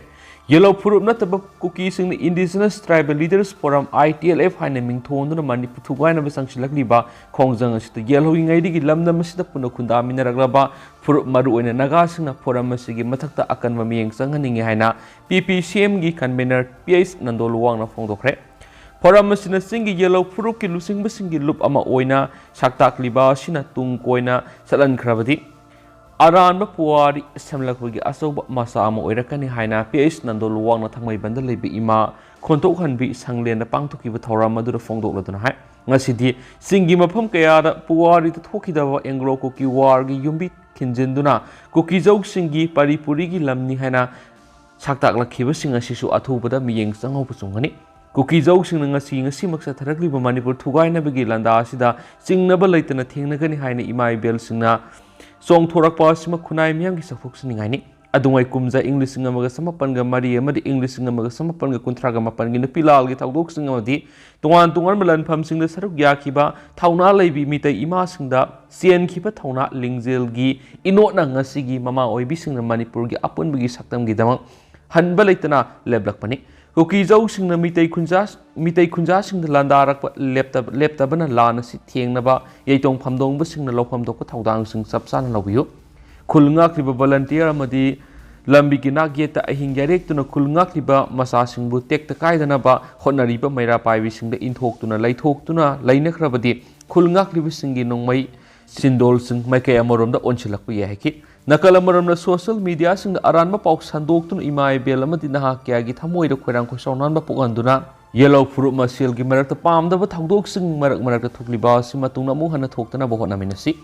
ꯌꯦꯜꯍꯧ ꯐꯨꯔꯨꯞ ꯅꯠꯇꯕ ꯀꯨꯀꯤꯁꯤꯡꯅ indigenous tribal leaders forum, I T L F ꯍꯥꯏꯅ ꯃꯤꯡꯊꯣꯟꯗꯨꯅ ꯃꯅꯤꯄꯨꯔ ꯊꯨꯒꯥꯏꯅꯕ ꯆꯪꯁꯤꯜꯂꯛꯂꯤꯕ ꯈꯣꯡꯖꯪ ꯑꯁꯤꯗ ꯌꯦꯜꯍꯧꯔꯤꯉꯩꯗꯒꯤ ꯂꯝꯗꯝ ꯑꯁꯤꯗ ꯄꯨꯟꯅ ꯈꯨꯟꯗꯥꯃꯤꯟꯅꯔꯛꯂꯕ ꯐꯨꯔꯨꯞ, ꯃꯔꯨꯑꯣꯏꯅ ꯅꯥꯒꯥꯁꯤꯡꯅ forum ꯑꯁꯤꯒꯤ ꯃꯊꯛꯇ ꯑꯀꯟꯕ ꯃꯤꯠꯌꯦꯡ ꯆꯪꯍꯟꯅꯤꯡꯏ ꯍꯥꯏꯅ ꯄꯤ ꯄꯤ ꯁꯤ ꯑꯦꯝꯒꯤ convener P H Nando ꯂꯨꯋꯥꯡꯅ ꯐꯣꯡꯗꯣꯛꯈ꯭ꯔꯦ꯫ Forum ꯑꯁꯤꯅ ꯆꯤꯡꯒꯤ ꯌꯦꯜꯍꯧ ꯐꯨꯔꯨꯞꯀꯤ ꯂꯨꯆꯤꯡꯕꯁꯤꯡꯒꯤ ꯂꯨꯞ ꯑꯃ ꯑꯣꯏꯅ ꯁꯛꯇꯥꯛꯂꯤꯕ ꯑꯁꯤꯅ ꯇꯨꯡ ꯀꯣꯏꯅ ꯆꯠꯍꯟꯈ꯭ꯔꯕꯗꯤ ꯑꯔꯥꯟꯕ ꯄꯨꯋꯥꯔꯤ ꯁꯦꯝꯂꯛꯄꯒꯤ ꯑꯆꯧꯕ ꯃꯆꯥꯛ ꯑꯃ ꯑꯣꯏꯔꯛꯀꯅꯤ ꯍꯥꯏꯅ ꯄꯤ ꯑꯩꯆ ꯅꯟꯗꯣ ꯂꯨꯋꯥꯡꯅ ꯊꯥꯡꯃꯩꯕꯟꯗ ꯂꯩꯕ ꯏꯃꯥ ꯈꯣꯟꯊꯣꯛꯍꯟꯕꯤ ꯁꯪꯂꯦꯟꯗ ꯄꯥꯡꯊꯣꯛꯈꯤꯕ ꯊꯧꯔꯝ ꯑꯗꯨꯗ ꯐꯣꯡꯗꯣꯛꯂꯗꯨꯅ ꯍꯥꯏ꯫ ꯉꯁꯤꯗꯤ ꯆꯤꯡꯒꯤ ꯃꯐꯝ ꯀꯌꯥꯗ ꯄꯨꯋꯥꯔꯤꯗ ꯊꯣꯛꯈꯤꯗꯕ ꯑꯦꯡꯒ꯭ꯂꯣ ꯀꯨꯀꯤ ꯋꯥꯔꯒꯤ ꯌꯨꯝꯕꯤ ꯊꯤꯟꯖꯤꯟꯗꯨꯅ ꯀꯨꯀꯤꯖꯧꯁꯤꯡꯒꯤ ꯄꯔꯤ ꯄꯨꯔꯤꯒꯤ ꯂꯝꯅꯤ ꯍꯥꯏꯅ ꯁꯛꯇꯥꯛꯂꯛꯈꯤꯕꯁꯤꯡ ꯑꯁꯤꯁꯨ ꯑꯊꯨꯕꯗ ꯃꯤꯠꯌꯦꯡ ꯆꯪꯍꯧꯕ ꯆꯨꯝꯒꯅꯤ꯫ ꯀꯨꯀꯤꯖꯧꯁꯤꯡꯅ ꯉꯁꯤ ꯉꯁꯤꯃꯛ ꯆꯠꯊꯔꯛꯂꯤꯕ ꯃꯅꯤꯄꯨꯔ ꯊꯨꯒꯥꯏꯅꯕꯒꯤ ꯂꯥꯟꯗꯥ ꯑꯁꯤꯗ ꯆꯤꯡꯅꯕ ꯂꯩꯇꯅ ꯊꯦꯡꯅꯒꯅꯤ ꯍꯥꯏꯅ ꯏꯃꯥ ꯏꯕꯦꯜꯁꯤꯡꯅ ꯆꯣꯡꯊꯣꯔꯛꯄ ꯑꯁꯤꯃꯛ ꯈꯨꯟꯅꯥꯏ ꯃꯤꯌꯥꯝꯒꯤ ꯆꯥꯎꯊꯣꯛꯆꯅꯤꯡꯉꯥꯏꯅꯤ꯫ ꯑꯗꯨꯉꯩ ꯀꯨꯝꯖꯥ ꯏꯪ ꯂꯤꯁꯤꯡ ꯑꯃꯒ ꯆꯃꯥꯄꯟꯒ ꯃꯔꯤ ꯑꯃꯗꯤ ꯏꯪ ꯂꯤꯁꯤꯡ ꯑꯃꯒ ꯆꯃꯥꯄꯟꯒ ꯀꯨꯟꯊ꯭ꯔꯥꯒ ꯃꯥꯄꯟꯒꯤ ꯅꯨꯄꯤ ꯂꯥꯜꯒꯤ ꯊꯧꯗꯣꯛꯁꯤꯡ ꯑꯃꯗꯤ ꯇꯣꯉꯥꯟ ꯇꯣꯉꯥꯟꯕ ꯂꯥꯟꯐꯝꯁꯤꯡꯗ ꯁꯔꯨꯛ ꯌꯥꯈꯤꯕ ꯊꯧꯅꯥ ꯂꯩꯕꯤ ꯃꯤꯇꯩ ꯏꯃꯥꯁꯤꯡꯗ ꯆꯦꯟꯈꯤꯕ ꯊꯧꯅꯥ ꯂꯤꯡꯖꯦꯜꯒꯤ ꯏꯅꯣꯠꯅ ꯉꯁꯤꯒꯤ ꯃꯃꯥ ꯑꯣꯏꯕꯤꯁꯤꯡꯅ ꯃꯅꯤꯄꯨꯔꯒꯤ ꯑꯄꯨꯟꯕꯒꯤ ꯁꯛꯇꯝꯒꯤꯗꯃꯛ ꯍꯟꯕ ꯂꯩꯇꯅ ꯂꯦꯞꯂꯛꯄꯅꯤ꯫ ꯀꯨꯀꯤꯖꯧꯁꯤꯡꯅ ꯃꯤꯇꯩ ꯈꯨꯟꯖꯥ-, ꯃꯤꯇꯩ ꯈꯨꯟꯖꯥꯁꯤꯡꯗ ꯂꯥꯟꯗꯥꯔꯛꯄ ꯂꯦꯞꯇꯕ-, ꯂꯦꯞꯇꯕꯅ ꯂꯥꯟ ꯑꯁꯤ ꯊꯦꯡꯅꯕ ꯌꯩꯇꯣꯡ ꯐꯝꯗꯣꯡꯕꯁꯤꯡꯅ ꯂꯧꯐꯝ ꯊꯣꯛꯄ ꯊꯧꯗꯥꯡꯁꯤꯡ ꯆꯞ ꯆꯥꯅ ꯂꯧꯕꯤꯌꯨ꯫ ꯈꯨꯜ ꯉꯥꯛꯂꯤꯕ volunteer ꯑꯃꯗꯤ ꯂꯝꯕꯤꯒꯤ ꯅꯥꯛꯌꯦꯠꯇ ꯑꯍꯤꯡ ꯌꯥꯔꯦꯛꯇꯨꯅ ꯈꯨꯜ ꯉꯥꯛꯂꯤꯕ ꯃꯆꯥꯁꯤꯡꯕꯨ ꯇꯦꯛꯇ ꯀꯥꯏꯗꯅꯕ ꯍꯣꯠꯅꯔꯤꯕ ꯃꯩꯔꯥ ꯄꯥꯏꯕꯤꯁꯤꯡꯗ ꯏꯟꯊꯣꯛꯇꯨꯅ ꯂꯩꯊꯣꯛꯇꯨꯅ ꯂꯩꯅꯈ꯭ꯔꯕꯗꯤ ꯈꯨꯜ ꯉꯥꯛꯂꯤꯕꯁꯤꯡꯒꯤ ꯅꯣꯡꯃꯩ ꯁꯤꯟꯗꯣꯜꯁꯤꯡ ꯃꯥꯏꯀꯩ ꯑꯃꯔꯣꯝꯗ ꯑꯣꯟꯁꯤꯜꯂꯛꯄ ꯌꯥꯏ ꯍꯥꯏꯈꯤ꯫ ꯅꯥꯀꯜ ꯑꯃꯔꯣꯝꯗ social media ꯁꯤꯡꯗ ꯑꯔꯥꯟꯕ ꯄꯥꯎ ꯁꯟꯗꯣꯛꯇꯨꯅ ꯏꯃꯥ ꯏꯕꯦꯜ ꯑꯃꯗꯤ ꯅꯍꯥ ꯀꯌꯥꯒꯤ ꯊꯃꯣꯏꯗ ꯈꯣꯏꯔꯥꯡ ꯈꯣꯏꯁꯥꯎꯅꯍꯟꯕ ꯄꯣꯛꯍꯟꯗꯨꯅ ꯌꯦꯜꯍꯧ ꯐꯨꯔꯨꯞ ꯃꯁꯦꯜꯒꯤ ꯃꯔꯛꯇ ꯄꯥꯝꯗꯕ ꯊꯧꯗꯣꯛꯁꯤꯡ ꯃꯔꯛ ꯃꯔꯛꯇ ꯊꯣꯛꯂꯤꯕ ꯑꯁꯤ ꯃꯇꯨꯡꯗ ꯑꯃꯨꯛ ꯍꯟꯅ ꯊꯣꯛꯇꯅꯕ ꯍꯣꯠꯅꯃꯤꯟꯅꯁꯤ꯫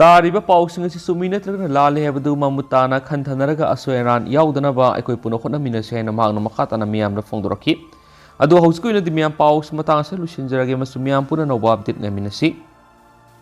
ꯇꯥꯔꯤꯕ ꯄꯥꯎꯁꯤꯡ ꯑꯁꯤ ꯆꯨꯝꯃꯤ ꯅꯠꯇ꯭ꯔꯒꯅ ꯂꯥꯜꯂꯤ ꯍꯥꯏꯕꯗꯨ ꯃꯃꯨꯠ ꯇꯥꯅ ꯈꯟꯊꯅꯔꯒ ꯑꯁꯣꯏ ꯑꯔꯥꯟ ꯌꯥꯎꯗꯅꯕ ꯑꯩꯈꯣꯏ ꯄꯨꯟꯅ ꯍꯣꯠꯅꯃꯤꯟꯅꯁꯤ ꯍꯥꯏꯅ ꯃꯍꯥꯛꯅ ꯃꯈꯥ ꯇꯥꯅ ꯃꯤꯌꯥꯝꯗ ꯐꯣꯡꯗꯣꯔꯛꯈꯤ꯫ ꯑꯗꯣ ꯍꯧꯖꯤꯛꯀꯤ ꯑꯣꯏꯅꯗꯤ ꯃꯤꯌꯥꯝ ꯄꯥꯎꯁꯤ ꯃꯇꯥꯡ ꯑꯁꯤꯗ ꯂꯣꯏꯁꯤꯟꯖꯔꯒꯦ ꯑꯃꯁꯨꯡ ꯃꯤꯌꯥꯝ ꯄꯨꯟꯅ ꯑꯅꯧꯕ update ꯉꯥꯏꯃꯤꯟꯅꯁꯤ꯫